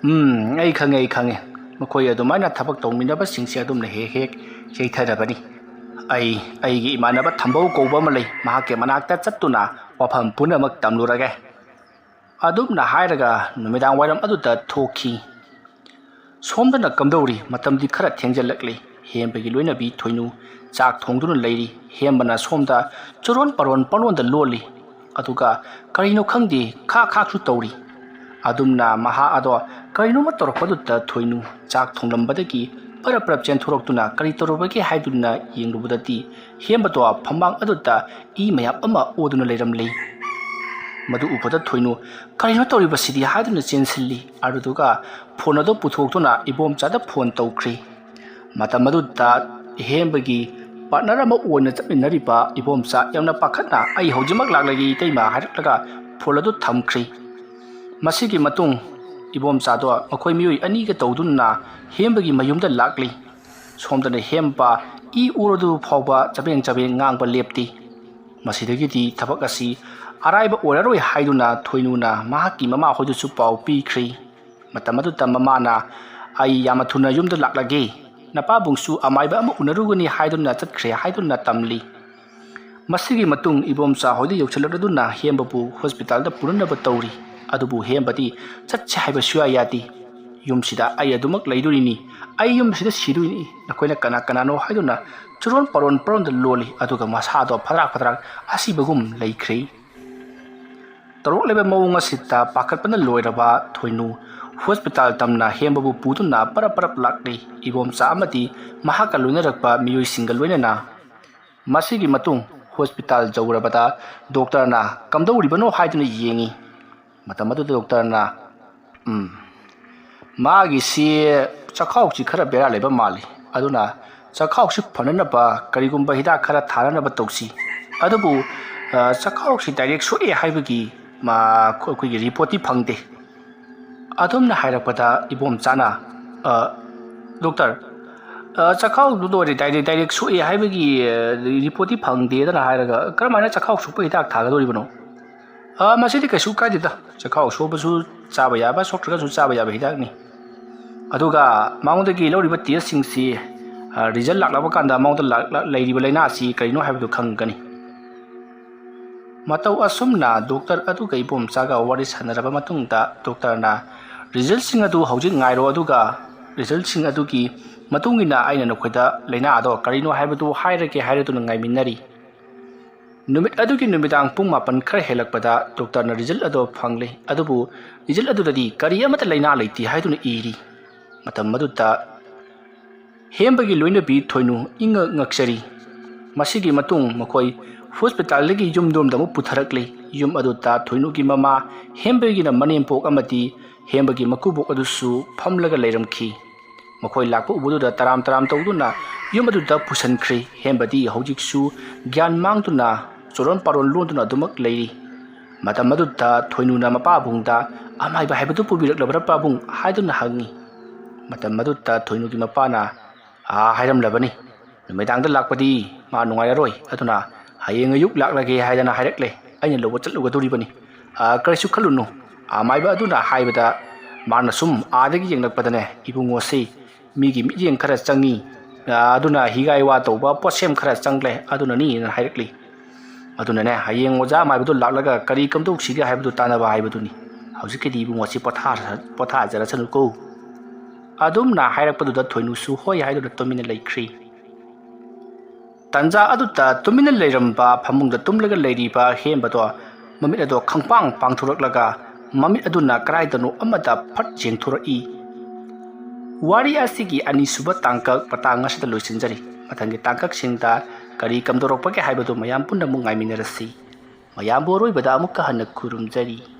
"ꯎꯝ, ꯑꯩ ꯈꯪꯉꯦ, ꯑꯩ ꯈꯪꯉꯦ꯫ ꯃꯈꯣꯏ ꯑꯗꯨꯃꯥꯏꯅ ꯊꯕꯛ ꯇꯧꯃꯤꯟꯅꯕꯁꯤꯡꯁꯦ ꯑꯗꯨꯝꯅ ꯍꯦꯛ ꯍꯦꯛ ꯌꯩꯊꯔꯕꯅꯤ꯫ ꯑꯩ ꯑꯩꯒꯤ ꯏꯃꯥꯟꯅꯕ ꯊꯝꯕꯧ ꯀꯧꯕ ꯑꯃ ꯂꯩ, ꯃꯍꯥꯛꯀꯤ ꯃꯅꯥꯛꯇ ꯆꯠꯇꯨꯅ ꯋꯥꯐꯝ ꯄꯨꯝꯅꯃꯛ ꯇꯝꯂꯨꯔꯒꯦ"꯫ ꯑꯗꯨꯝꯅ ꯍꯥꯏꯔꯒ ꯅꯨꯃꯤꯗꯥꯡ ꯋꯥꯏꯔꯝ ꯑꯗꯨꯗ ꯊꯣꯛꯈꯤ꯫ ꯁꯣꯝꯗꯅ ꯀꯝꯗꯧꯔꯤ? ꯃꯇꯝꯗꯤ ꯈꯔ ꯊꯦꯡꯖꯤꯜꯂꯛꯂꯤ꯫ ꯍꯦꯝꯕꯒꯤ ꯂꯣꯏꯅꯕꯤ ꯊꯣꯏꯅꯨ ꯆꯥꯛ ꯊꯣꯡꯗꯨꯅ ꯂꯩꯔꯤ꯫ ꯍꯦꯝꯕꯅ ꯁꯣꯝꯗ ꯆꯨꯔꯣꯟ ꯄꯔꯣꯟ ꯄꯪꯂꯣꯟꯗ ꯂꯣꯜꯂꯤ꯫ ꯑꯗꯨꯒ ꯀꯔꯤꯅꯣ ꯈꯪꯗꯦ, ꯈꯥꯛ ꯈꯥꯛꯁꯨ ꯇꯧꯔꯤ꯫ ꯑꯗꯨꯝꯅ ꯃꯍꯥꯛ ꯑꯗꯣ ꯀꯔꯤꯅꯣꯃ ꯇꯧꯔꯛꯄꯗꯨꯗ ꯊꯣꯏꯅꯨ ꯆꯥꯛ ꯊꯣꯡꯂꯝꯕꯗꯒꯤ ꯄꯔꯞ ꯄꯔꯞ ꯆꯦꯟꯊꯣꯔꯛꯇꯨꯅ ꯀꯔꯤ ꯇꯧꯔꯨꯕꯒꯦ ꯍꯥꯏꯗꯨꯅ ꯌꯦꯡꯂꯨꯕꯗꯗꯤ ꯍꯦꯝꯕꯗꯣ ꯐꯝꯕꯥꯡ ꯑꯗꯨꯗ ꯏ ꯃꯌꯥꯝ ꯑꯃ ꯑꯣꯗꯨꯅ ꯂꯩꯔꯝꯂꯤ꯫ ꯃꯗꯨ ꯎꯕꯗ ꯊꯣꯏꯅꯨ, "ꯀꯔꯤꯅꯣ ꯇꯧꯔꯤꯕꯁꯤꯗꯤ?" ꯍꯥꯏꯗꯨꯅ ꯆꯦꯟꯁꯤꯜꯂꯤ꯫ ꯑꯗꯨꯗꯨꯒ ꯐꯣꯟ ꯑꯗꯨ ꯄꯨꯊꯣꯛꯇꯨꯅ ꯏꯕꯣꯝꯆꯥꯗ ꯐꯣꯟ ꯇꯧꯈ꯭ꯔꯤ꯫ ꯃꯇꯝ ꯑꯗꯨꯗ ꯍꯦꯝꯕꯒꯤ ꯄꯥꯔꯠꯅꯔ ꯑꯃ ꯑꯣꯏꯅ ꯆꯠꯃꯤꯟꯅꯔꯤꯕ ꯏꯕꯣꯝꯆꯥ ꯌꯥꯝꯅ ꯄꯥꯈꯠꯅ, "ꯑꯩ ꯍꯧꯖꯤꯛꯃꯛ ꯂꯥꯛꯂꯒꯦ ꯏꯇꯩꯃ" ꯍꯥꯏꯔꯛꯂꯒ ꯐꯣꯟ ꯑꯗꯨ ꯊꯝꯈ꯭ꯔꯤ꯫ ꯃꯁꯤꯒꯤ ꯃꯇꯨꯡ ꯏꯕꯣꯝꯆꯥꯗꯣ ꯃꯈꯣꯏ ꯃꯤꯑꯣꯏ ꯑꯅꯤꯒ ꯇꯧꯗꯨꯅ ꯍꯦꯝꯕꯒꯤ ꯃꯌꯨꯝꯗ ꯂꯥꯛꯂꯤ꯫ ꯁꯣꯝꯗꯅ ꯍꯦꯝꯕ ꯏ ꯎꯔꯗꯨ ꯐꯥꯎꯕ ꯆꯕꯦꯡ ꯆꯕꯦꯡ ꯉꯥꯡꯕ ꯂꯦꯞꯇꯦ꯫ ꯃꯁꯤꯗꯒꯤꯗꯤ ꯊꯕꯛ ꯑꯁꯤ ꯑꯔꯥꯏꯕ ꯑꯣꯏꯔꯔꯣꯏ ꯍꯥꯏꯗꯨꯅ ꯊꯣꯏꯅꯨꯅ ꯃꯍꯥꯛꯀꯤ ꯃꯃꯥꯍꯣꯏꯗꯁꯨ ꯄꯥꯎ ꯄꯤꯈ꯭ꯔꯤ꯫ ꯃꯇꯝ ꯑꯗꯨꯗ ꯃꯃꯥꯅ, "ꯑꯩ ꯌꯥꯝꯅ ꯊꯨꯅ ꯌꯨꯝꯗ ꯂꯥꯛꯂꯒꯦ, ꯅꯄꯥꯕꯨꯡꯁꯨ ꯑꯃꯥꯏꯕ ꯑꯃ ꯎꯅꯔꯨꯒꯅꯤ ꯍꯥꯏꯗꯨꯅ ꯆꯠꯈ꯭ꯔꯦ" ꯍꯥꯏꯗꯨꯅ ꯇꯝꯂꯤ꯫ ꯃꯁꯤꯒꯤ ꯃꯇꯨꯡ ꯏꯕꯣꯝꯆꯥ ꯍꯣꯏꯗ ꯌꯧꯁꯤꯜꯂꯛꯂꯗꯨꯅ ꯍꯦꯝꯕꯕꯨ ꯍꯣꯁꯄꯤꯇꯥꯜꯗ ꯄꯨꯅꯅꯕ ꯇꯧꯔꯤ꯫ ꯑꯗꯨꯕꯨ ꯍꯦꯝꯕꯗꯤ ꯆꯠꯁꯦ ꯍꯥꯏꯕ ꯁꯨꯌꯥ ꯌꯥꯗꯦ꯫ "ꯌꯨꯝꯁꯤꯗ ꯑꯩ ꯑꯗꯨꯃꯛ ꯂꯩꯗꯣꯔꯤꯅꯤ, ꯑꯩ ꯌꯨꯝꯁꯤꯗ ꯁꯤꯗꯣꯏꯅꯤ, ꯅꯈꯣꯏꯅ ꯀꯅꯥ ꯀꯅꯥꯅꯣ?" ꯍꯥꯏꯗꯨꯅ ꯆꯨꯔꯣꯟ ꯄꯥꯔꯣꯟ ꯄꯥꯔꯣꯟꯗ ꯂꯣꯜꯂꯤ꯫ ꯑꯗꯨꯒ ꯃꯁꯥꯗꯣ ꯐꯗ꯭ꯔꯥꯛ ꯐꯗ꯭ꯔꯥꯛ ꯑꯁꯤꯕꯒꯨꯝ ꯂꯩꯈ꯭ꯔꯦ꯫ ꯇꯧꯔꯛꯂꯤꯕ ꯃꯑꯣꯡ ꯑꯁꯤꯗ ꯄꯥꯈꯠꯄꯅ ꯂꯣꯏꯔꯕ ꯊꯣꯏꯅꯨ ꯍꯣꯁꯄꯤꯇꯥꯜ ꯇꯝꯅ ꯍꯦꯝꯕꯕꯨ ꯄꯨꯗꯨꯅ ꯄꯔꯞ ꯄꯔꯞ ꯂꯥꯛꯂꯤ꯫ ꯏꯕꯣꯝꯆꯥ ꯑꯃꯗꯤ ꯃꯍꯥꯛꯀ ꯂꯣꯏꯅꯔꯛꯄ ꯃꯤꯑꯣꯏꯁꯤꯡꯒ ꯂꯣꯏꯅꯅ꯫ ꯃꯁꯤꯒꯤ ꯃꯇꯨꯡ ꯍꯣꯁꯄꯤꯇꯥꯜ ꯌꯧꯔꯕꯗ ꯗꯣꯛꯇꯔꯅ "ꯀꯝꯗꯧꯔꯤꯕꯅꯣ?" ꯍꯥꯏꯗꯨꯅ ꯌꯦꯡꯉꯤ꯫ ꯃꯇꯝ ꯑꯗꯨꯗ ꯗꯣꯛꯇꯔꯅ, "ꯎꯝ, ꯃꯥꯒꯤꯁꯤ ꯆꯈꯥꯎꯁꯤ ꯈꯔ ꯕꯦꯔꯥ ꯂꯩꯕ ꯃꯥꯜꯂꯤ꯫ ꯑꯗꯨꯅ ꯆꯈꯥꯎꯁꯤ ꯐꯅꯅꯕ ꯀꯔꯤꯒꯨꯝꯕ ꯍꯤꯗꯥꯛ ꯈꯔ ꯊꯥꯅꯅꯕ ꯇꯧꯁꯤ꯫ ꯑꯗꯨꯕꯨ, ꯑ, ꯆꯈꯥꯎꯁꯤ ꯗꯥꯏꯔꯦꯛ ꯁꯣꯛꯑꯦ ꯍꯥꯏꯕꯒꯤ, ꯃꯥ, ꯑꯩꯈꯣꯏꯒꯤ ꯔꯤꯄꯣꯔꯠꯇꯤ ꯐꯪꯗꯦ꯫" ꯑꯗꯨꯝꯅ ꯍꯥꯏꯔꯛꯄꯗ ꯏꯕꯣꯝꯆꯥꯅ, "ꯑ, ꯗꯣꯛꯇꯔ, ꯑ, ꯆꯈꯥꯎꯗꯨ ꯂꯣꯏꯔꯦ, ꯗꯥꯏꯔꯦꯛ, ꯗꯥꯏꯔꯦꯛ ꯁꯣꯛꯑꯦ ꯍꯥꯏꯕꯒꯤ, ꯑ, ꯔꯤꯄꯣꯔꯠꯇꯤ ꯐꯪꯗꯦꯗꯅ" ꯍꯥꯏꯔꯒ, "ꯀꯔꯝꯍꯥꯏꯅ ꯆꯈꯥꯎ ꯁꯣꯛꯄ ꯍꯤꯗꯥꯛ ꯊꯥꯒꯗꯧꯔꯤꯕꯅꯣ?" "ꯑ, ꯃꯁꯤꯗꯤ ꯀꯩꯁꯨ ꯀꯥꯏꯗꯦꯗ, ꯆꯈꯥꯎ ꯁꯣꯛꯄꯁꯨ ꯆꯥꯕ ꯌꯥꯕ, ꯁꯣꯛꯇ꯭ꯔꯒꯁꯨ ꯆꯥꯕ ꯌꯥꯕ ꯍꯤꯗꯥꯛꯅꯤ꯫ ꯑꯗꯨꯒ ꯃꯉꯣꯟꯗꯒꯤ ꯂꯧꯔꯤꯕ ꯇꯦꯁꯁꯤꯡꯁꯤ, ꯑ, ꯔꯤꯖꯜ ꯂꯥꯛꯂꯛꯄ ꯀꯥꯟꯗ ꯃꯉꯣꯟꯗ ꯂꯥꯛ-, ꯂꯥꯛ-, ꯂꯩꯔꯤꯕ ꯂꯥꯏꯅꯥ ꯑꯁꯤ ꯀꯔꯤꯅꯣ ꯍꯥꯏꯕꯗꯨ ꯈꯪꯒꯅꯤ꯫" ꯃꯇꯧ ꯑꯁꯨꯝꯅ ꯗꯣꯛꯇꯔ ꯑꯗꯨꯒ ꯏꯕꯣꯝꯆꯥꯒ ꯋꯥꯔꯤ ꯁꯥꯟꯅꯔꯕ ꯃꯇꯨꯡꯗ ꯗꯣꯛꯇꯔꯅ, "ꯔꯤꯖꯜꯁꯤꯡ ꯑꯗꯨ ꯍꯧꯖꯤꯛ ꯉꯥꯏꯔꯣ, ꯑꯗꯨꯒ ꯔꯤꯖꯜꯁꯤꯡ ꯑꯗꯨꯒꯤ ꯃꯇꯨꯡ ꯏꯟꯅ ꯑꯩꯅ ꯅꯈꯣꯏꯗ ꯂꯥꯏꯅꯥ ꯑꯗꯣ ꯀꯔꯤꯅꯣ ꯍꯥꯏꯕꯗꯨ ꯍꯥꯏꯔꯒꯦ" ꯍꯥꯏꯔꯗꯨꯅ ꯉꯥꯏꯃꯤꯟꯅꯔꯤ꯫ ꯅꯨꯃꯤꯠ ꯑꯗꯨꯒꯤ ꯅꯨꯃꯤꯗꯥꯡ ꯄꯨꯡ ꯃꯥꯄꯟ ꯈꯔ ꯍꯦꯜꯂꯛꯄꯗ ꯗꯣꯛꯇꯔꯅ ꯔꯤꯖꯜ ꯑꯗꯣ ꯐꯪꯂꯦ꯫ ꯑꯗꯨꯕꯨ ꯔꯤꯖꯜ ꯑꯗꯨꯗꯗꯤ ꯀꯔꯤ ꯑꯃꯠꯇ ꯂꯥꯏꯅꯥ ꯂꯩꯇꯦ ꯍꯥꯏꯗꯨꯅ ꯏꯔꯤ꯫ ꯃꯇꯝ ꯑꯗꯨꯗ ꯍꯦꯝꯕꯒꯤ ꯂꯣꯏꯅꯕꯤ ꯊꯣꯏꯅꯨ ꯏꯉꯛ ꯉꯛꯆꯔꯤ꯫ ꯃꯁꯤꯒꯤ ꯃꯇꯨꯡ ꯃꯈꯣꯏ ꯍꯣꯁꯄꯤꯇꯥꯜꯗꯒꯤ ꯌꯨꯝꯗꯣꯝꯗ ꯑꯃꯨꯛ ꯄꯨꯊꯔꯛꯂꯤ꯫ ꯌꯨꯝ ꯑꯗꯨꯗ ꯊꯣꯏꯅꯨꯒꯤ ꯃꯃꯥ ꯍꯦꯝꯕꯒꯤꯅ ꯃꯅꯦꯝꯄꯣꯛ ꯑꯃꯗꯤ ꯍꯦꯝꯕꯒꯤ ꯃꯀꯨꯕꯣꯛ ꯑꯗꯨꯁꯨ ꯐꯝꯂꯒ ꯂꯩꯔꯝꯈꯤ꯫ ꯃꯈꯣꯏ ꯂꯥꯛꯄ ꯎꯕꯗꯨꯗ ꯇꯔꯥꯝ ꯇꯔꯥꯝ ꯇꯧꯗꯨꯅ ꯌꯨꯝ ꯑꯗꯨꯗ ꯄꯨꯁꯤꯟꯈ꯭ꯔꯦ꯫ ꯍꯦꯝꯕꯗꯤ ꯍꯧꯖꯤꯛꯁꯨ ꯒ꯭ꯌꯥꯟ ꯃꯥꯡꯗꯨꯅ ꯆꯣꯔꯣꯟ ꯄꯥꯔꯣꯟ ꯂꯣꯟꯗꯨꯅ ꯑꯗꯨꯃꯛ ꯂꯩꯔꯤ꯫ ꯃꯇꯝ ꯑꯗꯨꯗ ꯊꯣꯏꯅꯨꯅ ꯃꯄꯥꯕꯨꯡꯗ, "ꯑꯃꯥꯏꯕ ꯍꯥꯏꯕꯗꯨ ꯄꯨꯕꯤꯔꯛꯂꯕ꯭ꯔꯥ ꯄꯥꯕꯨꯡ?" ꯍꯥꯏꯗꯨꯅ ꯍꯪꯉꯤ꯫ ꯃꯇꯝ ꯑꯗꯨꯗ ꯊꯣꯏꯅꯨꯒꯤ ꯃꯄꯥꯅ, "ꯑꯥ, ꯍꯥꯏꯔꯝꯂꯕꯅꯤ, ꯅꯨꯃꯤꯗꯥꯡꯗ ꯂꯥꯛꯄꯗꯤ ꯃꯥ ꯅꯨꯡꯉꯥꯏꯔꯔꯣꯏ, ꯑꯗꯨꯅ ꯍꯌꯦꯡ ꯑꯌꯨꯛ ꯂꯥꯛꯂꯒꯦ ꯍꯥꯏꯗꯅ ꯍꯥꯏꯔꯛꯂꯦ꯫ ꯑꯩꯅ ꯂꯧꯕ ꯆꯠꯂꯨꯒꯗꯧꯔꯤꯕꯅꯤ꯫ ꯑꯥ, ꯀꯔꯤꯁꯨ ꯈꯜꯂꯨꯅꯨ, ꯑꯃꯥꯏꯕ ꯑꯗꯨꯅ ꯍꯥꯏꯕꯗ ꯃꯥꯅ ꯁꯨꯝ ꯑꯥꯗꯒꯤ ꯌꯦꯡꯂꯛꯄꯗꯅꯦ, ꯏꯕꯨꯡꯉꯣꯁꯤ ꯃꯤꯒꯤ ꯃꯤꯠꯌꯦꯡ ꯈꯔ ꯆꯪꯉꯤ, ꯑꯥ, ꯑꯗꯨꯅ ꯍꯤꯒꯥꯏ ꯋꯥ ꯇꯧꯕ ꯄꯣꯠꯁꯦꯝ ꯈꯔ ꯆꯪꯂꯦ, ꯑꯗꯨꯅꯅꯤꯅ ꯍꯥꯏꯔꯛꯂꯤ"꯫ ꯑꯗꯨꯅꯅꯦ, ꯍꯌꯦꯡ ꯑꯣꯖꯥ ꯃꯥꯏꯕꯗꯨ ꯂꯥꯛꯂꯒ ꯀꯔꯤ ꯀꯝꯗꯧꯁꯤꯒꯦ ꯍꯥꯏꯕꯗꯨ ꯇꯥꯟꯅꯕ ꯍꯥꯏꯕꯗꯨꯅꯤ꯫ ꯍꯧꯖꯤꯛꯀꯤꯗꯤ ꯏꯕꯨꯡꯉꯣ ꯑꯁꯤ ꯄꯣꯊꯥ-, ꯄꯣꯊꯥꯖꯔꯁꯅꯨꯀꯣ꯫ ꯑꯗꯨꯝꯅ ꯍꯥꯏꯔꯛꯄꯗꯨꯗ ꯊꯣꯏꯅꯨꯁꯨ ꯍꯣꯏ ꯍꯥꯏꯗꯨꯅ ꯇꯨꯃꯤꯟꯅ ꯂꯩꯈ꯭ꯔꯤ꯫ ꯇꯟꯖꯥ ꯑꯗꯨꯗ ꯇꯨꯃꯤꯟꯅ ꯂꯩꯔꯝꯕ ꯐꯃꯨꯡꯗ ꯇꯨꯝꯂꯒ ꯂꯩꯔꯤꯕ ꯍꯦꯝꯕꯗꯣ ꯃꯃꯤꯠ ꯑꯗꯣ ꯈꯪꯄꯥꯡ ꯄꯥꯡꯊꯣꯔꯛꯂꯒ ꯃꯃꯤꯠ ꯑꯗꯨꯅ ꯀꯗꯥꯏꯗꯅꯣ ꯑꯃꯗ ꯐꯠ ꯌꯦꯡꯊꯣꯔꯛꯏ꯫ ꯋꯥꯔꯤ ꯑꯁꯤꯒꯤ ꯑꯅꯤꯁꯨꯕ ꯇꯥꯡꯀꯛ ꯃꯇꯥꯡ ꯑꯁꯤꯗ ꯂꯣꯏꯁꯤꯟꯖꯔꯤ꯫ ꯃꯊꯪꯒꯤ ꯇꯥꯡꯀꯛꯁꯤꯡꯗ ꯀꯔꯤ ꯀꯝꯗꯧꯔꯛꯄꯒꯦ ꯍꯥꯏꯕꯗꯨ ꯃꯌꯥꯝ ꯄꯨꯟꯅ ꯑꯃꯨꯛ ꯉꯥꯏꯃꯤꯟꯅꯔꯁꯤ꯫ ꯃꯌꯥꯝꯕꯨ ꯑꯔꯣꯏꯕꯗ ꯑꯃꯨꯛꯀ ꯍꯟꯅ ꯈꯨꯔꯨꯝꯖꯔꯤ꯫